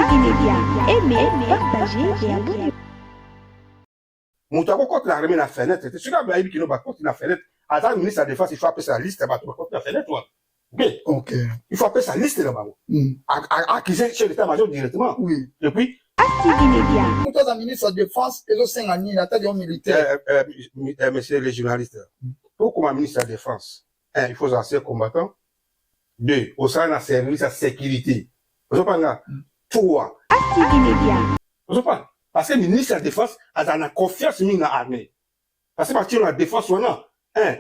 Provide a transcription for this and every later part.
ASTV Media. Aimez, partagez et abonnez-vous. Moto akokota na armée na fenêtre te. Soki ayebi kino bakoti na fenêtre, aza ministre ya défense, il faut apesa liste ya bato bakoti na fenêtre wana. Ok, il faut apesa liste na bango, accuser chef d'état major directement. Et puis ASTV Media. Moto aza ministre ya défense, ezosenga nini ata yo militaire? Monsieur les journalistes, pour comme ministre ya défense, un, il faut ancien combattant; deux, osala na service ya sécurité, ozopanga; trois, ASTV Media. Ozopanga, parce que ministre ya défense azala na confiance mingi na armée, parce que partir na défense wana, un,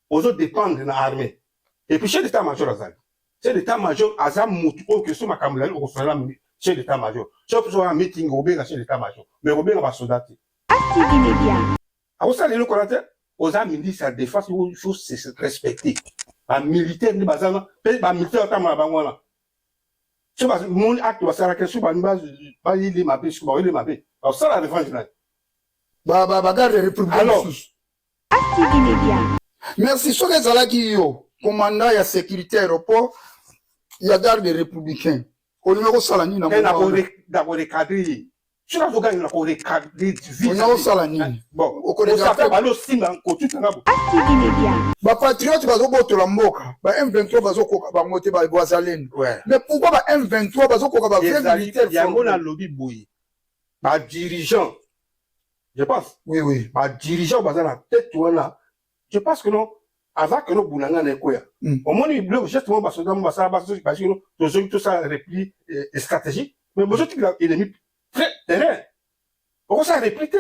ozodépendre na armée. Et puis chef d'état major azali, chef d'état major aza motu oyo ke so makambo ezali, okosola chef d'état major. So so wana meeting, okobenga chef d'état major, mais okobenga basoda te. ASTV Media. Akosala eloko wana te. Oza ministre ya défense, il faut se respecter. Bamilitaire nde baza wana, mpe bamilitaire batambola bango wana. So bamoni acte basalaka, so bayeli mabe, soki bayeli mabe, bakosala revanche na ye. Bagarde républicain mosusu. ASTV Media. Merci. Soki ezalaki yo commandant ya sécurité aéroport ya garde républicain, olingi kosala nini na Nakorecadrer ye. Soki azoganga, nakorecadrer. Olingi kosala nini? Bon, bali osimba kotutanga bo. ASTV Media. Bapatriote bazobotola mboka, ba M23 bazokoka bango te, bazalendo. Mais pourquoi ba M23 bazokoka ba vrai militaire? Yango nalobi boye, badirigeant, je pense, oui. Badirigeant baza na tête wana, je pense que non, avant que no bunanga na ekoya, omoni biloko geste moko basoda mo basala, basi no tozongi, tosala repli stratégique, mais bozotikela ennemi terrain, okosala repli te.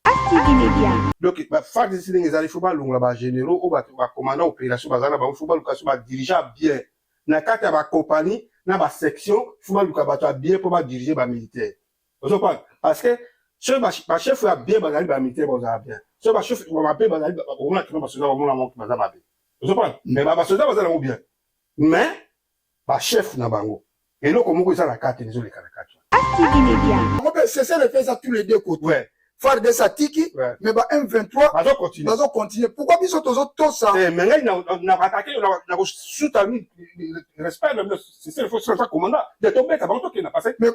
ASTV Media. Donc baFARDC ndenge ezali, faut balongola bagénéraux oyo bato bacommandant opération baza na bango. Faut baluka so badirigeant bien na kati ya bacompagnie na basection. Faut baluka bato ya bien mpo badirige bamilitaire, ozopana, parce que soki bachef ya bien bazali, bamilitaire bazala bien. Soki bachef mabe bazali, omona kino basoda bamona moko baza mabe, ozopana. Mais basoda baza nango bien, mais bachef na bango, eloko moko eza na kati, ezoleka na kati. ASTV Media. Yango mpe cessez-le-feu eza tous les deux côtés. FARDC atiki, mais ba M23 bazocontinue. Bazocontinue. Pourquoi biso tozotosa? Mais ngai nakatake, nakosuta respect na bino, cessez-le-feu, soza commandant de tobeta bango, tokenda, parce que Mais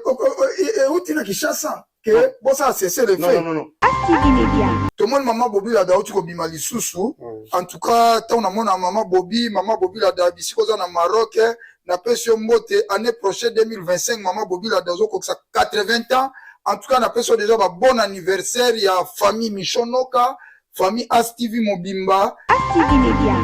euti na Kinshasa ke bosala cessez-le non. feu. Non, non, non. ASTV Media. Tomoni mama Bobi Lada auti kobima lisusu. En tout cas, ntango namona mama Bobi, mama Bobi Lada, bisika oza na Maroc, napesi yo mbote. Année prochaine 2025, mama Bobi Lada ozokokisa 80 ans. En tout cas, napesi yo déjà ba bon anniversaire ya famille Michonoka, famille ASTV mobimba. ASTV Media.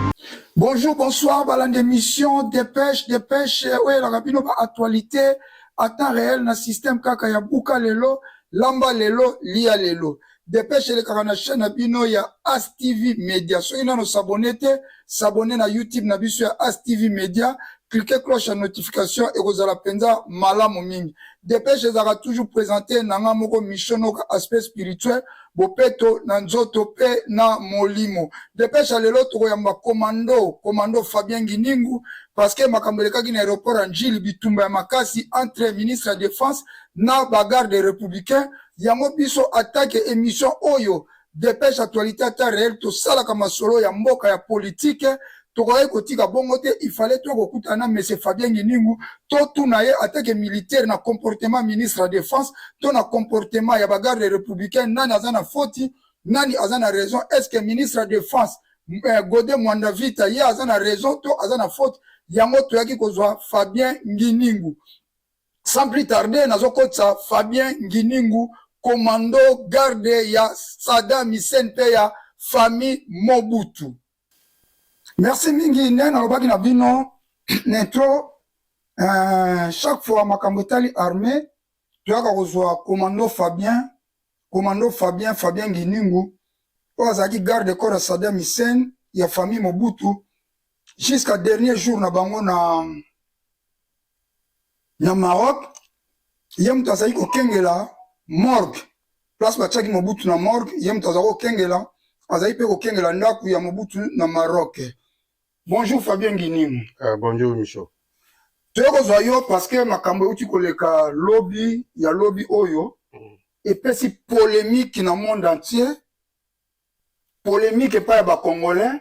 Bonjour, bonsoir, balandi émission Dépêche, Dépêche oyo elaka bino baactualité à temps réel na système kaka ya buka lelo, lamba lelo, lia lelo. Dépêche elekaka na chaîne na bino ya ASTV Media. Soki nano s'abonner te, s'abonner na YouTube na biso ya ASTV Media, clique cloche ya notification, ekozala mpenza malamu mingi. Dépêche ezalaka toujours présenté na nga moko Michonoka, aspect spirituel, bopeto na nzoto mpe na molimo. Dépêche ya lelo, tokoyamba commando Fabien Nginingu, parce que makambo elekaki na aéroport ya Njili, bitumba ya makasi entre ministre ya défense na bagarde républicain. Yango biso attaque émission oyo Dépêche, actualité à temps réel, tosalaka masolo ya mboka, ya politike. Tokoki kotika bongo te, il fallait tokokutana na monsieur Fabien Nginingu, totuna ye attaque militaire na comportement ministre ya défense to na comportement ya bagarde républicain, nani aza na foti, nani aza na raison? Est ce que ministre ya défense Godé Mwanda Vita, ye aza na raison to aza na faute? Yango toyaki kozwa Fabien Nginingu. Sans plus tarder, nazokotisa Fabien Nginingu, commando garde ya Saddam Hussein mpe ya famille Mobutu. Merci mingi. Nde nalobaki na bino na intro, chaque fois makambo etali armée, toyaka kozwa commando Fabien, commando Fabien, Fabien Nginingu, oyo azalaki garde corps ya Saddam Hussein, ya famille Mobutu, jusqu'à dernier jour na bango na Maroc. Ye moto azalaki kokengela morgue, place batiaki Mobutu na morgue. Ye moto azalaki kokengela, azali mpe kokengela ndako ya Mobutu na Maroc. Bonjour Fabien Nginingu. Bonjour Micho. Toye kozwa yo parce que makambo euti koleka lobi ya lobi oyo epesi polémique na monde entier, polémique epai ya bacongolais.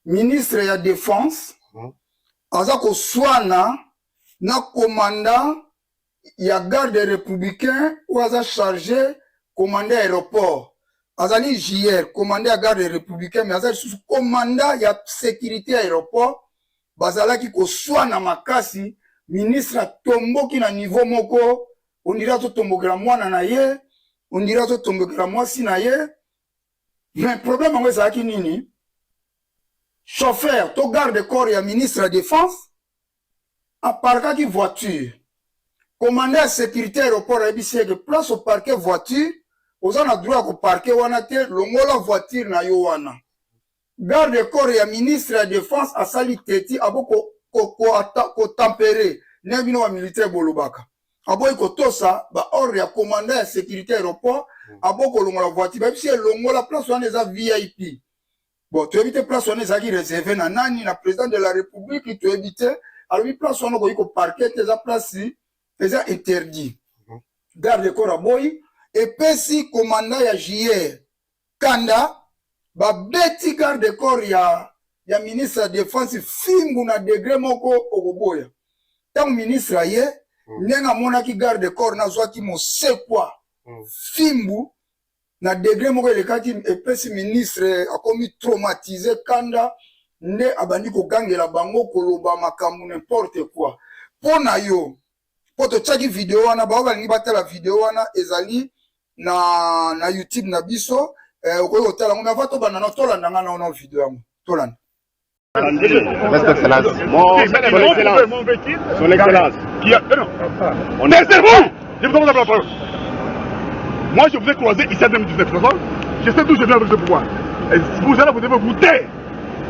Ministre ya défense aza koswana na commandant. ya garde républicain oyo aza charge commandant ya aéroport azali JR commandant ya garde républicain mais aza lisusu commandant ya sécurité ya aéroport bazalaki koswana makasi ministre atomboki na niveau moko ondire azotombokela mwana na ye ondire azotombokela mwasi na ye mais problème yango ezalaki nini chauffeur to garde corps ya ministre ya défense aparkaki voiture commandant ya sécurité aéroport ayebisi ye ke place oparke voiture oza na droit ya koparke wana te longola voiture na yo wana garde corps ya ministre ya défense asali teti abo kotempere ndenge bino bamilitaire bolobaka aboyi kotosa baordre ya commandant ya sécurité aéroport abo kolongola voiture bayebisi ye longola place wana eza vip bon toyebi te place wana ezalaki réserve na nani na président de la république toyebi te alobi place wana okoki koparke te eza place eza interdit garde corps aboyi epesi commandant ya JR kanda babeti garde corps ya, ya ministre ya défense fimbu na degré moko okoboya ntango ministre aye ndenge amonaki garde corps nazwaki mosekwa fimbu na degré moko elekaki epesi ministre akomi traumatise kanda nde abandi kogangela bango koloba makambo n'importe quoi mpo na yo mpo totiaki video wana bao balingi batala video wana ezali na, na youtube na biso eh, okoki kotala yango mais avant tobanda na tolanda nga na video yango tolanda Votre Excellence, mon, son Excellence, son Excellence, qui a, non, non. Taisez-vous Je vous demande la parole. Moi, je vous ai croisé ici en 2019, Je sais d'où je viens avec ce pouvoir. Et vous allez, vous devez vous taire.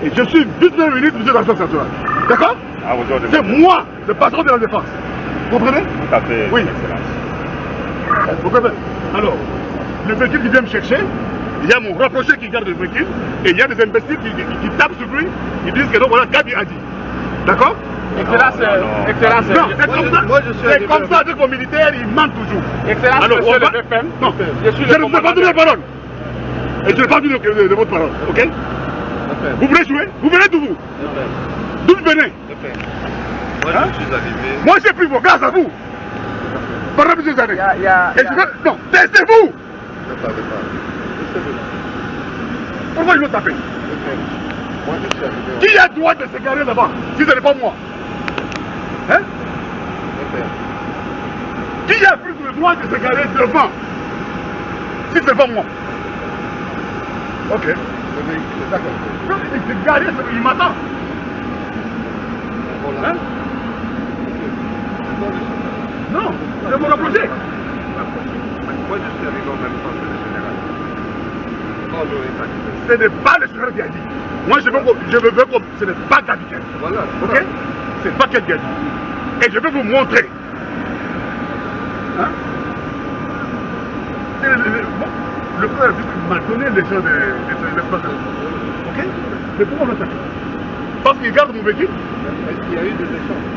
Et je suis vice-premier ministre, monsieur de la Défense nationale. D'accord Ah, C'est moi, le patron de la défense. Vous comprenez Tout à fait, Oui. Excellence. Vous comprenez Alors, le véhicule qui vient me chercher, il y a mon rapproché qui garde le véhicule, et il y a des imbéciles qui, qui, qui tapent sur lui, ils disent que non, voilà, Gabi a dit. D'accord Excellence, Excellence. Non, c'est comme ça. Moi, je suis C'est arrivé comme ça avec vos militaires, ils mentent toujours. Excellence, Alors, monsieur on va- le FM. Non, Je suis je le ne vous ai pas commandant donné la parole. Et je n'ai pas donné de, de votre parole, ok Vous voulez jouer Vous venez d'où vous D'où vous venez Moi, Hein je suis arrivé. Moi, j'ai pris vos grâce à vous. Pendant plusieurs années. Il y a- il y a- Et je veux... Non, taisez-vous Ne parlez pas. Pourquoi je veux taper Moi, je suis arrivé. Qui a droit de se garer là-bas si ce n'est pas moi Hein Qui a pris le droit de se garer devant si ce n'est pas moi Ok. Le véhicule, d'accord. Non, il s'est garé, il m'attend. Voilà. Hein Non, c'est mon rapproché. Moi, je suis arrivé en même temps que le général. Quand on est arrivé. Ce n'est pas le général qui a dit. Moi, je veux qu'on- je veux, qu'on- ce n'est pas Gabi qui a dit. Voilà. Ok C'est pas quelqu'un qui a dit. Et je vais vous montrer. Hein C'est le, le, bon, le frère m'a donné les gens de, de, de l'espace. Ok Mais pourquoi on l'a fait Parce qu'il garde mon véhicule Est-ce qu'il y a eu des échanges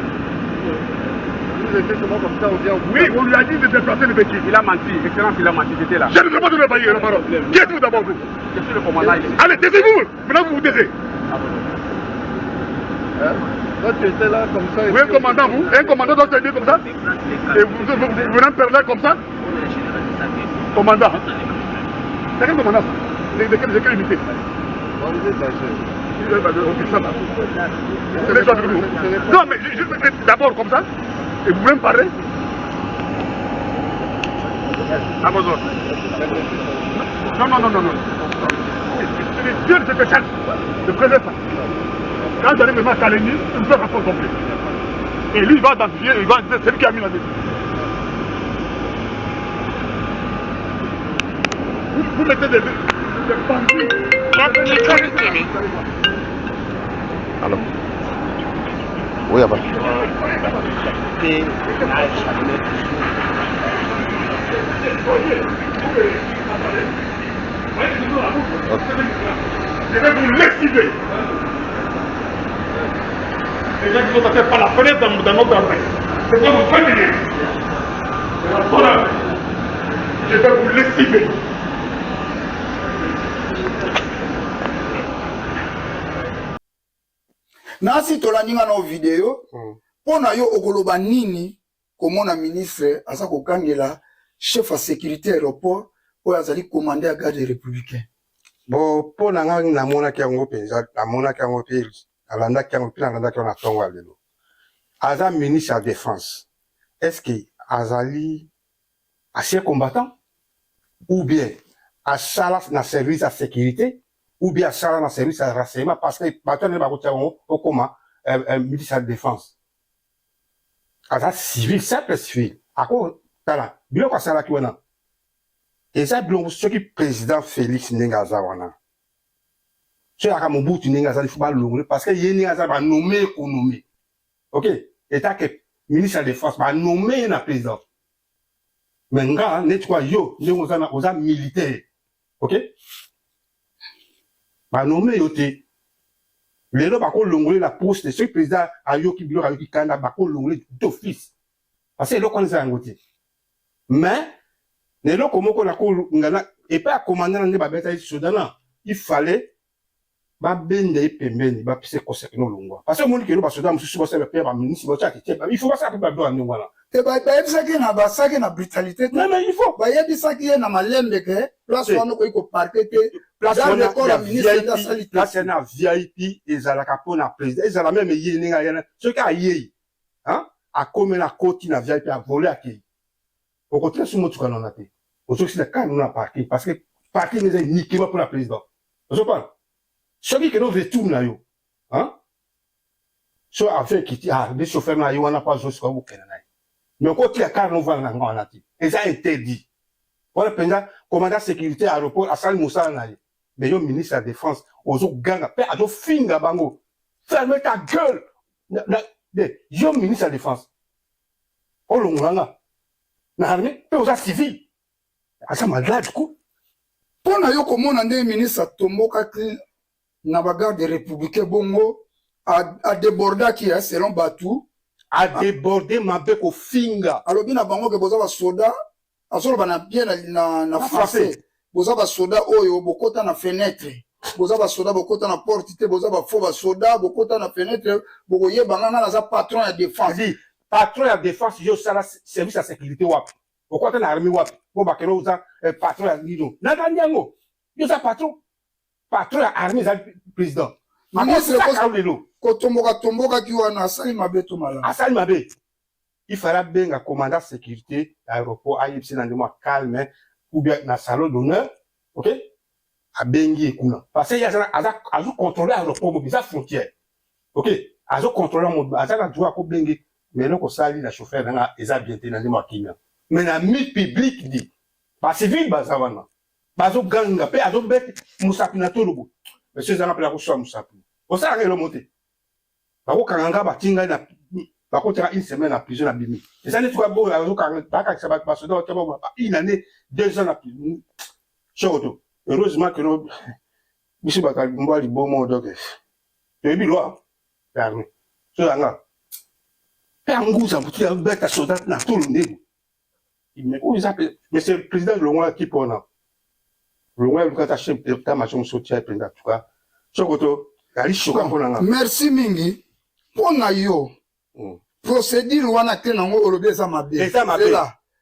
Vous étiez seulement comme ça, on vient vous Oui, on lui a dit de déplacer le véhicule. Il a menti, Excellence, il a menti, j'étais là. Je ne vais pas donner la parole. Qui êtes-vous d'abord vous Je suis le commandant ici. Allez, taisez-vous Maintenant vous vous taisez. Hein Toi, tu étais là comme ça. et Oui, un puis on- commandant, vous Un commandant doit se dire comme ça Et vous, vous, vous, vous venez me parler comme ça Commandant. C'est quel commandant ça De, de, quelle- de quelle unité On est d'âgé. Ok, ça va. C'est les gens avec nous. Non, mais je, je, d'abord comme ça, et vous voulez me parler À vos ordres. Non, non, non, non, non. C'est le Dieu de cette chasse de préserver ça. Quand j'arrive maintenant à Kalénie, il me fait rapport complet. Et lui, il va identifier, il va dire, c'est lui qui a mis la tête. Vous, vous mettez des, des bandits. Cap Kitolukele. Allô Oui, Abba. Je vais vous lessiver. Les gens qui sont passés par la fenêtre dans, dans notre adresse. C'est quoi vous familier C'est la bonne Je vais vous lessiver. nasi tolandi nga na video mpo na yo okoloba nini Komona ministre aza kogangela chef ya sécurité aéroport oyo azali commandant ya garde républicain. Bon, mpo na ngai namonaki yango mpenza, namonaki yango mpe nalandaki yango mpe nalandaki yango na ntongo ya lelo. Aza ministre ya défense, est ce que azali ancien combattant ou bien asala na service ya sécurité ou bien asala na service ya renseignement? Parce que bato wana bakotia bango okoma ministre ya défense. Aza civil, simple civil. Akotala biloko asalaki wana, eza biloko soki président Félix ndenge aza wana, soki aka Mobutu ndenge azali, faut balongole, parce que ye ndenge aza, banommer, konommer, ok, etake ministre ya défense, banommer ye na président. Mais nga neti kwa yo ndenge oza, oza militaire, ok, banommer yo te. Lelo bakolongole na poste soki président ayoki biloko, ayoki kanda, bakolongole d'office, parce que eloko wana eza yango te. Mais na eloko moko nakolingana epai ya commandant na nde babetaki soda na, il fallait babenda ye pembeni, bapesa conseil no longwa, parce que omoni kelo basoda mosusu basala mpe baministre batiaki te, il faut basala mpe babiloko ya ndenge wana. Te, bayebisaki na basaki na brutalité te. Non, mais il faut Bayebisaki ye na malembe ke place wana okoki koparquer te. Place wana ya place wana VIP ezalaka mpona président, ezala même ye ndenge ayana, soki ayei akomi na koti na VIP, avoler, akei, okotina so motuka nona te, ozokisila kaka nona parking, parce que parking eza uniquement mpona président. Ozopana soki keno retour na yo so avion ekiti, ah, nde chauffeur na ye wana mpo azosika okokende na ye, mais okotika car novanda na nga wana te, eza interdit wana mpenza. Commandant sécurité aéroport asali mosala na ye, mais yo ministre ya défense ozoganga mpe azofinga bango: "Ferme ta gueule." Yo ministre ya défense, olongola nga na armée mpe oza civil, aza malade ko. Mpo na yo, komona ndenge ministre atombokaki na bagarde républicain bongo, adébordaki selon bato. Adéborder mabe, kofinga. Alobi na bango ke boza basoda, azoloba na bien na français: boza basoda oyo bokota na fenêtre, boza basoda bokota na porte te, boza bafaux basoda, bokota na fenêtre, bokoyeba nga, nga naza patron ya défense. Patron ya défense, yo osala service ya sécurité wapi? Okota na armée wapi po bakende oza patron ya nino? Nalandi yango, yo oza patron, patron ya armée ezali président. Lelo kotomboka tombokaki wana, asali mabe to malamu? Asali mabe. Il fallait abenga commandant sécurité aéroport, ayebisi na ndemo calme ou bien na salon d'honneur, ok, abengi ye kuna, parce que ye azocontrôler aéroport mobi, eza frontière, ok, azocontrôler mobi, aza na droit akobenge. Mais eloko osali na chauffeur nanga eza bien te, na ndemo ya kimia, mais na mi public di bacivil baza wana, bazoganga mpe azobeta mosapi na tolobo. Monsieur, ezanga mpe nakoswa mosapi, osalaka elomo te, bakokanga nga, batingai na bakotaka une semaine na prison na bimi. Eza neti kwa boyo azokanga, bakakisa bato, basoda otia une année, 2 ans na prison sokoto. Heureusement que no biso bato mbwa libomo, donc toyebi loi ya armée. So yanga mpe anguza motu ya beta soda na tolo ndenge oyo eza. Monsieur le président, longola kipe wana, longola, luka ta chef d'état major mosusu otia mpenza. En tout cas, sokoto ali choka mpo na nga. Merci mingi mpo na yo. Procédure wana te, nango olobi eza mabe. Eza mabe.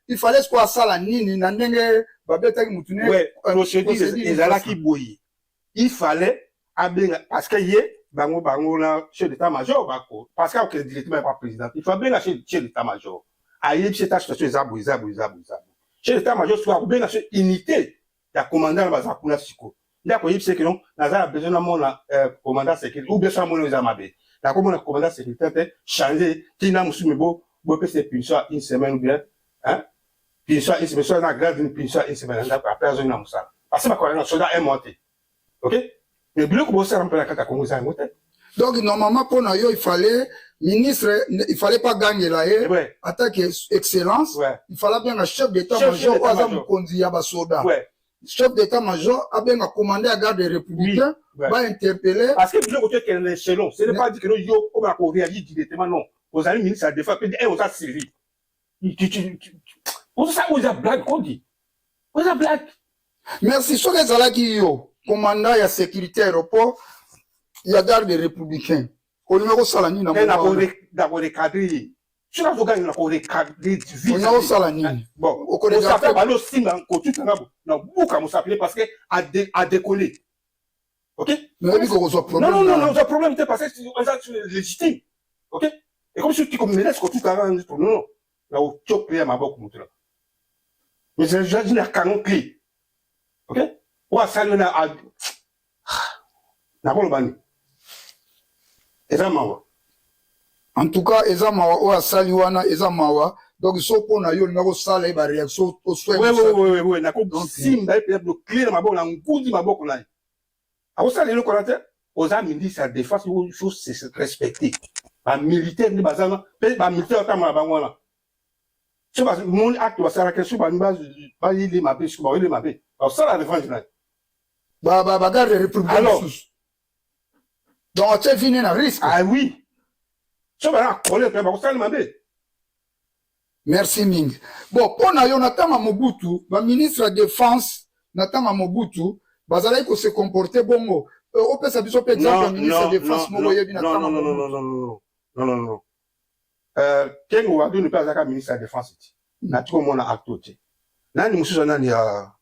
Il fallait siko asala nini na ndenge babetaki mutu ne? Ouais, procédure ezalaki boye: il fallait abenga, parce que ye bango na chef d'état major bako, parce que akokende directement par président, il faut abenga chef d'état major, ayebisi eta situation eza boye, eza boye, eza boye, eza boye. Chef d'état major sikoyo akobenga so unité ya commandant na baza kuna. Sikoyo nde akoyebisa ke non, naza na besoin namona commandant sécurité, ou bien so namoni eza mabe, nakomona commandant sécurité te, changer ntina mosusu, me bo bopesa punition ya une semaine ou bien, hein, punition ya une semaine, so na grade une punition ya une semaine na ndako, après azongi na mosala, parce que bakolanga soda un mois te, ok. Mais biloko bosala mpe na kati ya Kongo eza yango te. Donc normalement, mpo na yo, il fallait ministre, il fallait pas gangela ye attaque excellence. Il fallait abenga chef d'état major oyo aza mokonzi ya basoda. Chef d'état major abenga commandant ya garde républicain, bainterpeller. Parce que biloko tokende na échelon, ce n'est pas dit que yo oyo koréagir directement. Non, ozali ministre ya défense mpe oza civil, ozosala oyo eza blague, kodi oza blague. Merci. Soki ezalaki yo commandant ya sécurité aéroport ya garde républicain, olingi kosala nini na Nakorecadrer ye. Soki azoganga na korekadre. Osala nini? Bon, mosapi bali osimba kotuta nga na buka mosapi parce que adécollé. Ok? Mais oyebi kokozwa problème. Non, non, non, ozwa problème te parce que eza légitime. Ok? Et comme soki komelesi kotuta nga, non, non, na otio clé ya maboko moto na. Mais j'ai na kango clé. Ok? Oyo asali na nakoloba nini? Eza mawa. En tout cas, eza mawa oyo asali wana, eza mawa. Donc so mpo na yo olinga kosala ye baréaction? Oswe nakosimba ye mpenza clé na maboko, na ngundi maboko na ye, akosala eloko wana te. Oza ministre ya Défense, il faut se respecter. Bamilitaire nde baza wana, mpe bamilitaire batambola bango wana. So bamoni acte basalaka, so balingi bayeli mabe, soki bayeli mabe, basala revanche na ye. Bagarde républicain mosusu, donc atie vie na risque. Ah oui, so baza na colère mpe bakosala mabe. Merci mingi. Bon, mpo na yo, na ntango ya Mobutu, baministre ya Défense na ntango ya Mobutu bazalaki kose comporter bongo? Opesa biso mpe exemple ya ministre ya Défense moko oyebi na ntango ya Mobutu. Non, non, non. Kengo Waduni mpe azalaka ministre ya Défense ti nati komona acte te. Nani mosusu? Nani ya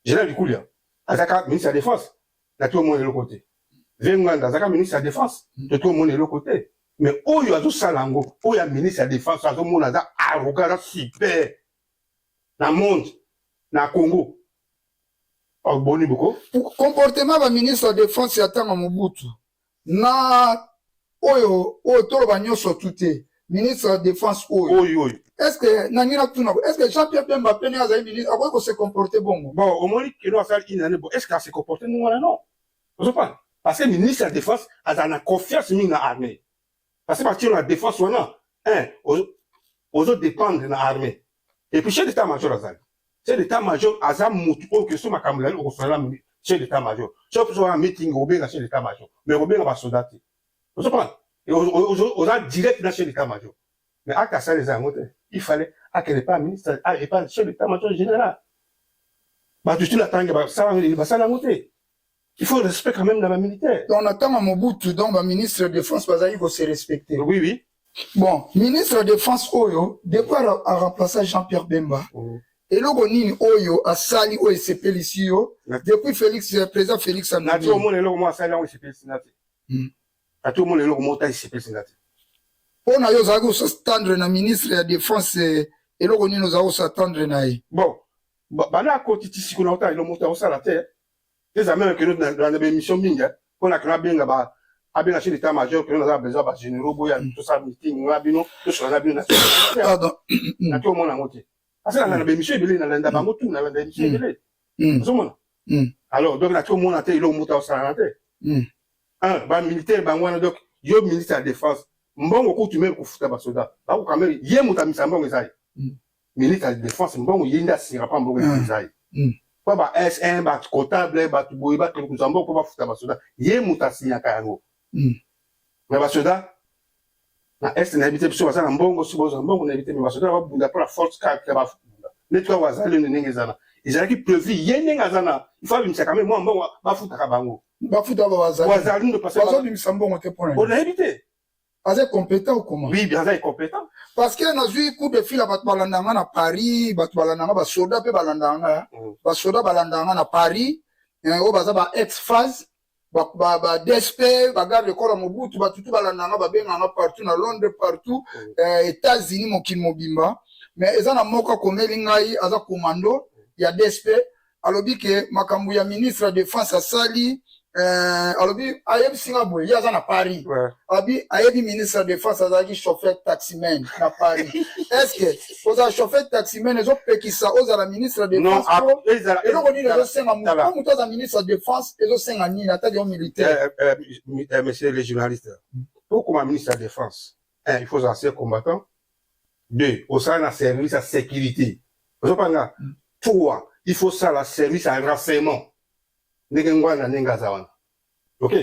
général Likulia azalaka ministre ya Défense, nati komona eloko te. Venganda azalaka ministre ya Défense, toti komona eloko te. Mais oyo azosala yango, oyo ya ministre ya Défense azomona aza arrogant, aza super na monde, na Congo boni boko. Comportement baministre ya Défense ya ntango Mobutu na oyo toloba nyonso tu te, ministre ya Défense oyo. Oyo oyo. Est ce que nangi natuna, est ce que Jean Pierre Bemba pene azali ministre, akoki kose comporter bongo? Bon, omoni keno asali une année. Bon, est ce que ase comporte ndenge wana? Non, ozopana, parce que ministre ya Défense azala na confiance mingi na armée, parce que batie na défense wana, un ozodépendre na armée. Et puis chef d'état major azali, chef d'état major aza motu oyo ke so makambo ezali, okosola chef d'état major. Soki wana meeting, okobenga chef d'état major, mais okobenga basoda te. Ozopana, oza direct na chef d'état major. Mais acte asali eza yango te. Il fallait akende pa ministre epa chef d'état major général. Bato tu natange basala yango te. Il faut respect quand même na bamilitaire. Donc na ntango ya Mobutu, donc baministre ya Défense bazalaki kose respecter? Oui. Bon, ministre ya Défense oyo, depuis aremplaça Jean Pierre Bemba, eloko nini oyo asali oyo esepelisi yo depuis Félix, président Félix? Nati omona eloko moko asali yango esepelisi nga te. Nati omona eloko moko ta esepelisi nga te. Mpo na yo, ozalaki kos'attendre na ministre ya Défense eloko nini? Ozalaki kos'attendre na ye? Bon, banda akoti ti siko, na otala eloko moko akosala te. Eza même keno na baémission mingi mpona keno abenga, abenga chef d'état major keno naza besoin bagénéraux, boya tosala meeting na bino, tosola na bino. Nati omona yango te, parce que nalanda baémission ebele, nalanda bango tu, nalanda émission ebele, ozomona. Alors donc nati omona te eloko moto aosalana te. Un bamilitaire bango wana, donc yo ministre ya Défense, mbongo kutu même kofuta basoda bakoka même ye moto amisa mbongo eza ye. Ministre ya Défense, mbongo ye nde asira mpa mbongo eza ye, mpo ba s1 bacomptable, bato boye bakende kozwa mbongo mpo bafuta basoda, ye moto asinyaka yango. Mais basoda na Est, nayebi te biso baza na mbongo, soki bazwa mbongo nayebi te. Mais basoda babunda mpo na force kaka babunda neti kaka wazali ndenge eza na ezalaki prévu. Ye ndenge aza na, il faut abimisaka même mwa mbongo bafutaka bango. Bafuta wazali. Bazobimisa mbongo te mpona? Nayebi te. Aza compétent ou comment? Oui, aza incompétent. Parce que nazwi coup de fil ya bato balanda nga na Paris, bato balanda nga, basoda mpe balanda nga, basoda balanda nga na Paris, oyo baza ba ex FAZ, ba DSP, bagarde corps ya Mobutu, batutu balanda nga, babenga nga partout na Londres, partout, États-Unis, mokili mobimba. Mais eza na moko akomeli ngai, aza commando ya DSP, alobi ke makambo ya ministre ya Défense asali, alobi, ayebisi nga boye, ye aza na Paris. Alobi ayebi ministre ya Défense azalaki chauffeur taximan na Paris. Est ce que ozala chauffeur taximan ezopekisa ozala ministre ya Défense? Eloko nini ezosenga po moto aza ministre ya Défense? Ezosenga nini ataki yo militaire? Monsieur le journaliste, pour koma ministre ya Défense, un, il faut ozala ancien combattant; deux, osala na service ya sécurité, ozopanga; trois, il faut sala service ya renseignement, ndenge ngwana, ndenge aza wana. Ok,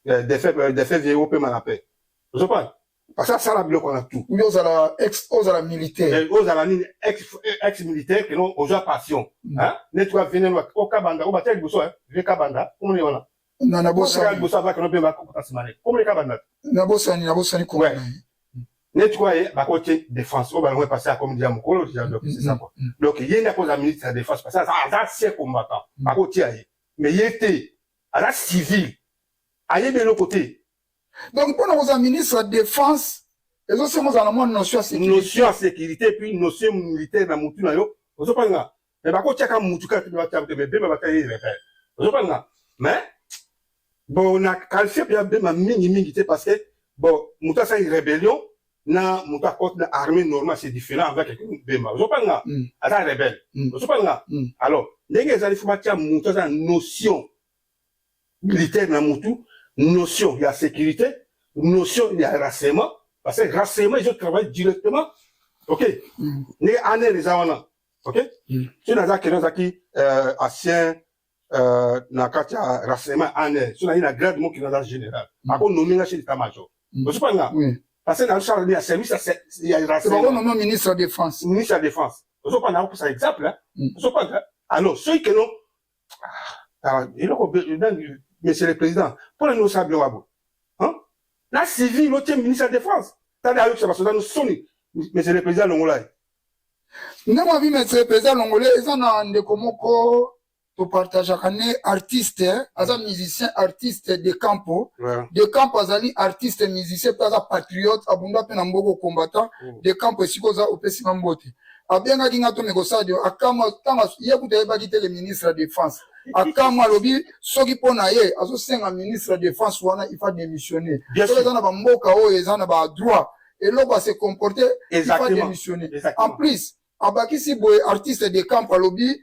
défait vie opema na paix, ozopana, parce que asala biloko wana tout. Oyo ozala ex, ozala militaire. Ozala nini, ex militaire, keno ozwa passion neti wa venene okabanda oyo batia liboso vie kabanda komoni wana. Na nabosani. Liboso ava keno mpe bakokota nsima ne komoni kabanda. Nabosani, nabosani komona ye. Neti kwa ye bakotie défense oyo balongwe parce akomi déjà mokolo déjà, donc c'est ça quoi. Donc ye nde akozala ministre ya défense parce que aza ancien combattant, bakotia ye. Mais ye te, aza civil, ayebi eloko te. Donc mpona kozala ministre ya défense, ezosenga ozala na mwa notion ya sécurité. Notion ya sécurité, puis notion militaire na mutu na yo, ozopanga. Mais bakotiaka mutu kaka te, batia te. Mais Bemba, batia ye rebelle, ozopanga. Mais bon, na qualifié mpe ya Bemba mingimingi te, parce que bon, moto asali rébellion na moto akoti na armée normale, c'est différent avec Bemba, ozopanga. Aza rebelle, ozopanga. Alors ndenge ezali, fo batia moto aza na notion militaire na mutu, notion ya sécurité, notion ya renseignement, parce que renseignement ezotravaille directement, ok? Ndenge ANR eza wana, ok? Soki naza kende, ozalaki ancien na kati ya renseignement ANR, so nayi na grade moko, naza général, akonommer nga chef d'état major, ozopanga. Parce que nazosala ya service ya renseignement. Bakonommer ministre ya défense. Ministre ya défense, ozopanga, akopesa exemple, ozopanga. Alors soki keno eloko, monsieur le président, mpona nini osala biloko ya boye na civil, otie ministre ya défense? Tala, ayokisa basoda no soni. Monsieur le président, longola ye. Ndenge abi, monsieur le président longole. Eza na ndeko moko topartageaka ne, artiste, aza musicien, artiste de Campo. De Campo azali artiste musicien mpe aza patriote, abunda mpe na mboka, combattant. De Campo, esika oza, opesinga mbote. Abengaki nga tomeka kosala dio. Akamwa ntango ye kuta ayebaki te le ministre ya défense. Akamwa, alobi soki mpo na ye azosenga ministre ya défense wana, il faut démissionner. Soki eza na bamboka oyo eza na badroit, eloko ase comporter, il faut démissionner. En plus abakisi boye, artiste de Camp alobi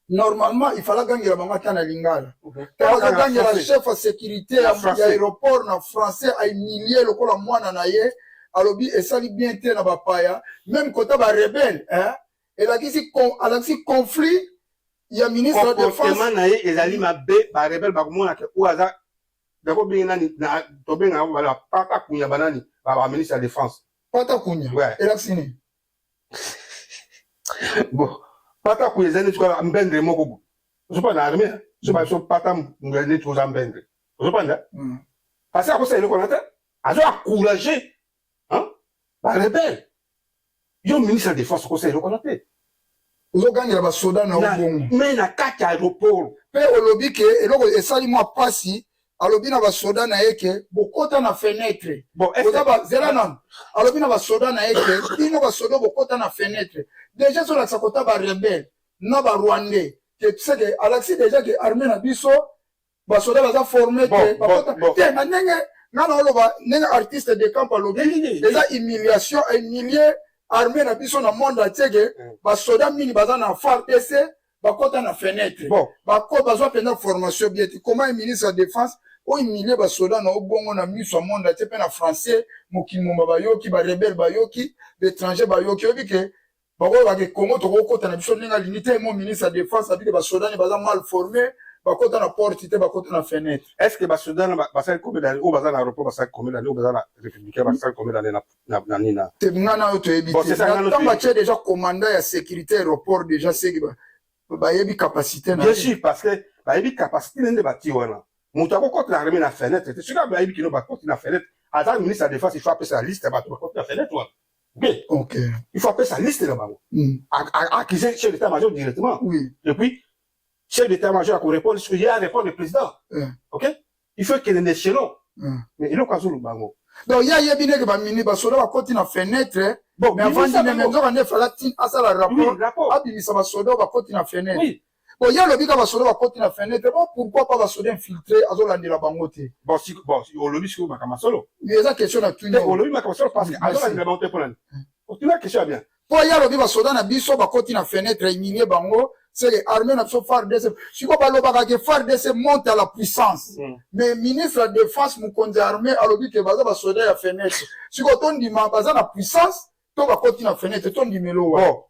normalement il fallait gangela bango ata na lingala. Ntango azogangela chef ya sécurité ya aéroport na français, ahumilie lokola mwana na ye. Alobi esali bien te na bapaya, même kota barebelle, elakisi alakisi conflit ya ministre ya défense na ye ezali mabe. Barebelle bakomonaka oyo aza, bakobenge nani, tobengaka bala pata kunya, banani, baministre ya défense. Pata kunya elakisi nini? Bon, pata kunya ezali neti kaka mbendre moko bo ozopa na armée. So baso pata neti oza mbendre, ozopanda, parce que akosala eloko wana te, azo encourage barebelle. Yo ministre ya défense, okosala eloko wana te. Ozogangela basoda na yo bongo? Mais na kati ya aéroport. Mpe olobi ke eloko esali mwa mpasi, alobi na basoda na ye ke bokota na fenêtre. Oza zela nano. Alobi na basoda na ye ke bino basoda bokota na fenêtre, déjà ezolakisa kota barebelle na barwandais ke seke alakisi déjà ke armée na biso, basoda baza formé te, bakota te. Na ndenge nga na oloba, ndenge artiste de Camp alobi, eza humiliation, humilie armée na biso na monde entier ke basoda mingi baza na FARDC bakota na fenêtre. Bako bazwa mpenza formation bien te. Comment ministre ya défense ohumilie basoda na obongo na miso ya monde entier, mpe na français? Mokili momba bayoki, barebelle bayoki, baétranger bayoki. Oyebi ke bakoyebaka Kongo tokokota na biso ndenge alingi te. Mo ministre ya défense abike basoda ne baza mal formé, bakota na porte te, bakota na fenêtre. Est ce que basoda basali combien d'année oyo baza na aéroport? Basali combien d'année oyo baza na républicain? Basali combien d'année na nini na Te, nga na oyo toyebi te. Ntango batie déjà commandant ya sécurité aéroport, déjà seki bayebi capacité na. Bien sûr, parce que bayebi capacité nde batie wana. Moto akokota na armée na fenêtre te. Soki bayebi kino bakoti na fenêtre, aza ministre ya défense, il faut apesa liste ya bato bakoti na fenêtre wana. Il faut apesa liste na bango, accuser chef d'état major directement. Et puis chef d'état major akorépondre, soki ye arépondre le président. Ok, il faut ekende na échelon. Mais eloko azoloba yango. Donc ye ayebi ndenge bamini basoda bakoti na fenêtre. Bon, mais avandi ndenge nzoka nde fala ti asala rapport, abimisa basoda oyo bakoti na fenêtre. Bon, ye alobi ka basoda bakoti na fenêtre. Bon, pourquoi pas basoda infiltré azolandela bango te? Bon, si, bon, olobi sikoyo makambo solo. Eza question na tuni. Olobi makambo solo, parce que azolandela bango te. Mpona nini otuna question ya bien? Mpo ye alobi basoda na biso bakoti na fenêtre, humilie bango. C'est armée na biso FARDC, sikoyo balobaka ke FARDC monte à la puissance. Mais ministre ya défense, mokonzi ya armée, alobi ke baza basoda ya fenêtre. Sikoyo tondima baza na puissance to bakoti na fenêtre? Tondimelo wa? Bon,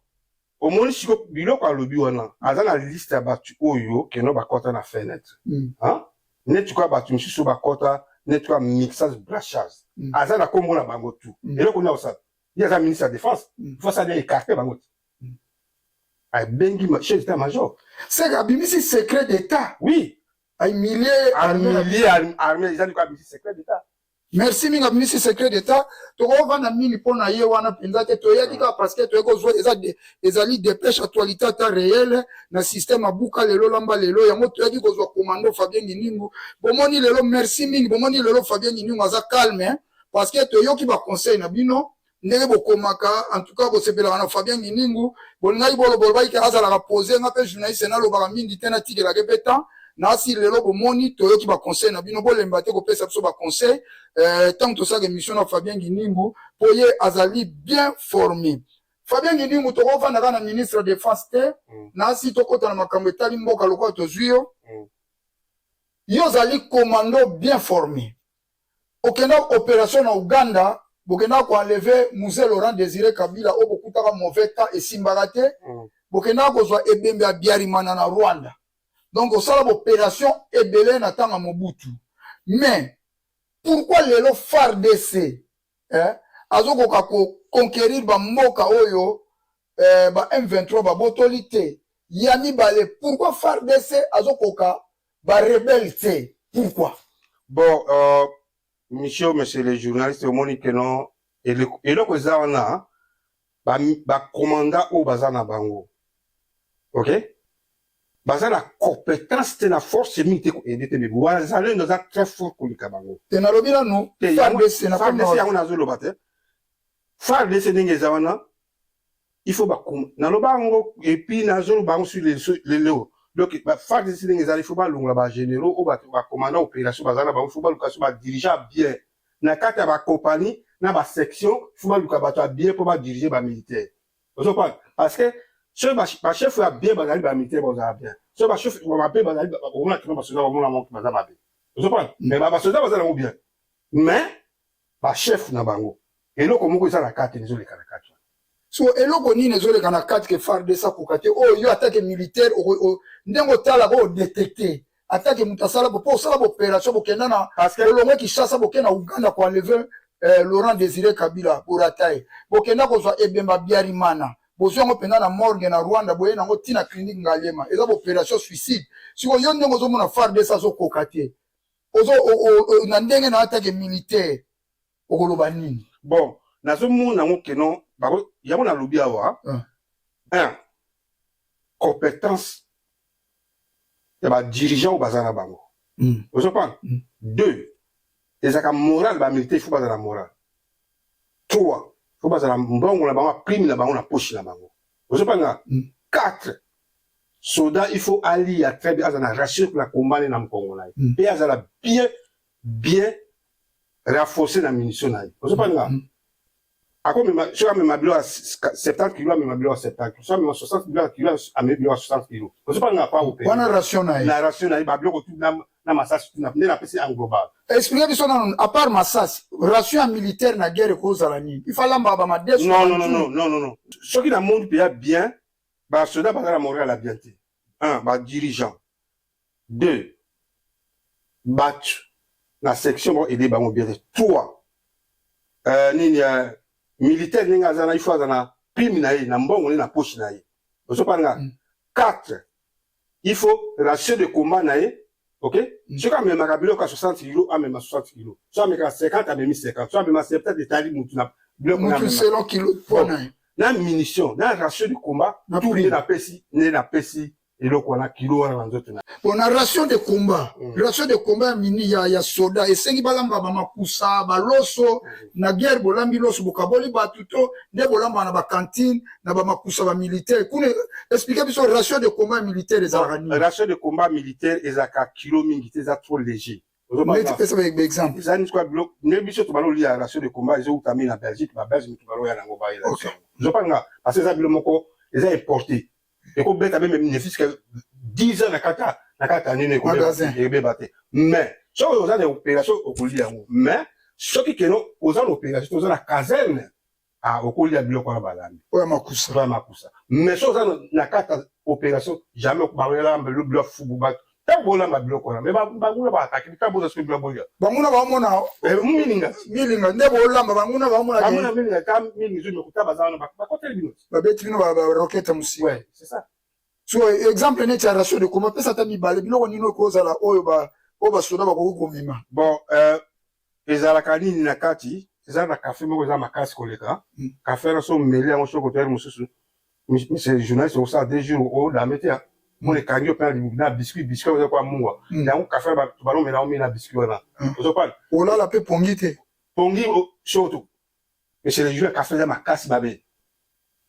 omoni sikoyo biloko alobi wana, aza na liste ya bato oyo keno bakɔta na fenêtre. Neti koya bato misusu bakɔta neti koya mixage, brachage. Aza na nkombo na bango tu. Eloko nini akosala? Ye aza ministre ya défense, faut asala écarte bango te. Abengi chef d'état major. Seke abimisi secret d'état. Oui. Ahumilie. Ahumilie armée, eza ndiko abimisi secret d'état. Merci mingi, abimisi secret d'état. Tokovanda mingi mpo na ye wana mpenza te. Toyaki kaka parce que toyaki kozwa eza ezali dépêche, actualité ata réel na système abuka lelo lamba lelo. Yango toyaki kozwa commando Fabien Nginingu. Bomoni lelo, merci mingi. Bomoni lelo Fabien Nginingu aza calme, hein, parce que toyoki baconseil na bino ndenge bokomaka. En tout cas, bosepelaka na Fabien Nginingu, bolingaki boloba, olobaki ke azalaka pose. Nga mpe journaliste nalobaka mingi te, natikelaka mpe temps. Nasi lelo bomoni, toyoki baconseil na bino. Bolemba te kopesa biso baconseil ntango tosalaka émission na Fabien Nginingu, mpo ye azali bien formé. Fabien Nginingu, tokovanda kaka na ministre ya défense te. Nasi tokɔta na makambo etali mboka. Lokola tozwi yo, yo ozali commando bien formé, okenda opération na Uganda, bokenda koenlever Mzee Laurent Désiré Kabila oyo bokutaka mauvais temps, esimbaka te. Bokendaka kozwa ebembe ya Habyarimana na Rwanda. Donc osala baopération ebele na ntango ya Mobutu. Mais pourquoi lelo FARDC, eh, azokoka koconquérir bamboka oyo, eh, ba M23 babotoli te? Ya mibale, pourquoi FARDC azokoka barebelles te? Pourquoi? Bon, monsieur le journaliste, omoni ke non, eloko eza wana, bacommandant oyo baza na bango, ok, baza na compétence te, na force mingi te koaider te, mais wazalendo aza très fort koleka bango. Te, nalobi nanu FARDC na FARDC, yango nazoloba te. FARDC ndenge eza wana, il faut bakoma, naloba yango et puis nazoloba yango sur lelo. Donc FARDC ndenge ezali, il faut balongola bagénéraux oyo bacommandant opération baza na bango. Il faut baluka so badirigeant bien na kati ya bacompagnie na basection. Il faut baluka bato ya bien mpo badirige bamilitaire. Ozocomprendre? Parce que soki bachef ya bien bazali, bamilitaire bazala bien. Soki bachef mabe bazali, omona kino basoda bamona moki baza mabe. Ozocomprendre? Mais basoda baza nango bien, mais bachef na bango, eloko moko eza na kati, ezoleka na kati. So eloko nini ezoleka na kati ke FARDC akoka te, oyo yo atake militaire ndenge otalaka oyo détecte, atake moto asala mpo osala baopération, bokenda na olongwe Kinshasa, bokenda na Uganda koenlever Laurent Désiré Kabila, borata ye, bokenda kozwa ebemba Habyarimana, bozwi yango mpenza na morgue na Rwanda, boye nango ntina clinique Ngaliema, eza baopération suicide. Sikoyo yo ndenge ozomona FARDC azokoka te, na ndenge na atake militaire, okoloba nini? Bon, nazomona yango keno yango nalobi awa: un, compétence ya badirigeant oyo baza na bango. Ozocomprendre? Deux, ezalaka moral. Bamilitaire, il faut bazala moral. Trois, faut bazala mbongo na bango, prime na bango na poche na bango. Ozocomprendre? Quatre, soldat, il faut alia très bien, azala na ration na kombane na mokongo na ye, mpe azala bien bien renforcé na munition na ye. Ozocomprendre? Akomema, soki amema bilo ya 70 kilo, amema bilo ya 70 kilo. Soki amema 60 kilo, amemi bilo ya 60 kilo. Ozocomprendre? Pa opé wana ration na ye. Na ration na ye, babiloko tu na masasi tu nde napesi en global. Explique biso nano, à part masasi, ration ya militaire na guerre ekozala nini? Il faut alambaka bamadeso? Non, non, non, non, non, non. Soki namoni mpenza bien, basoda baza na moral ya bien te. Un, badirigeant. Deux, bato na section baaider bango bien te. Trois, nini, militaire ndenge aza na, il faut aza na prime na ye, na mbongo ne na poche na ye. Ozopanga? Quatre, il faut ration de combat na ye, ok. Soki amemaka biloko ya 60 kilo, amema 60 kilo. Soki amekaka 50, amemi 50. Soki amema 70, etali mutu na biloko. Mutu selon kilo po na ye. Na munition, na ration de combat, tout nde napesi eloko wana, kilo wana na nzoto na. Bon, na ration de combat, ration de combat ya mini ya soda esengi balamba bamakusa, baloso. Na guerre bolambi loso, bokaboli bato, to nde bolamba na bacantine na bamakusa bamilitaire kuna? Explique biso, ration de combat militaire ezalaka nini? Ration de combat militaire ezalaka kilo mingi te, eza trop léger. Neti pesa baexemple. Eza nini? Biloko nde biso tobala olia, ration de combat ezouta mingi na Belgique. Babelge mitu baloya nango, bayela. Ozopanga? Parce que eza bilo moko eza importé, ekobeta même ne fût-ce que 10 ans na kati ya nini, ekobeba te. Mais soki oza na opération, okolia yango. Mais soki keno oza na opération, oza na caserne, ah, okolia biloko wana balambi. Oyo makusa. Oyo makusa. Mais soki oza na kati ya opération, jamais bakolamba biloko fubu. Bato ntango bolamba biloko wana, mais banguna baatake ntango boza soki biloko bolia. Banguna baomona. Milinga. Milinga nde bolamba, banguna baomona. Banguna milinga ta milinga ezomekuta, baza wana, bakoteli bino. Babeti bino baroquette mosika. Ouais, c'est ça. So exemple neti ya ration de combat, pesa ata mibale, biloko nini ekozala oyo oyo basoda bakoki komema? Bon, Ezalaka nini na kati? Eza na kafe moko eza makasi koleka. Kafe wana so omeli yango soki otoyeli mosusu, monsieur journaliste, okosala 2 jours odame te. Mona ekangi yo mpe na biscuit, biscuit oza kwa mungwa. Yango kafe wana bato balomela yango mingi na biscuit wana. Ozopana Olala mpe pongi te. Pongi surtout, monsieur le journaliste, kafe eza makasi mabe.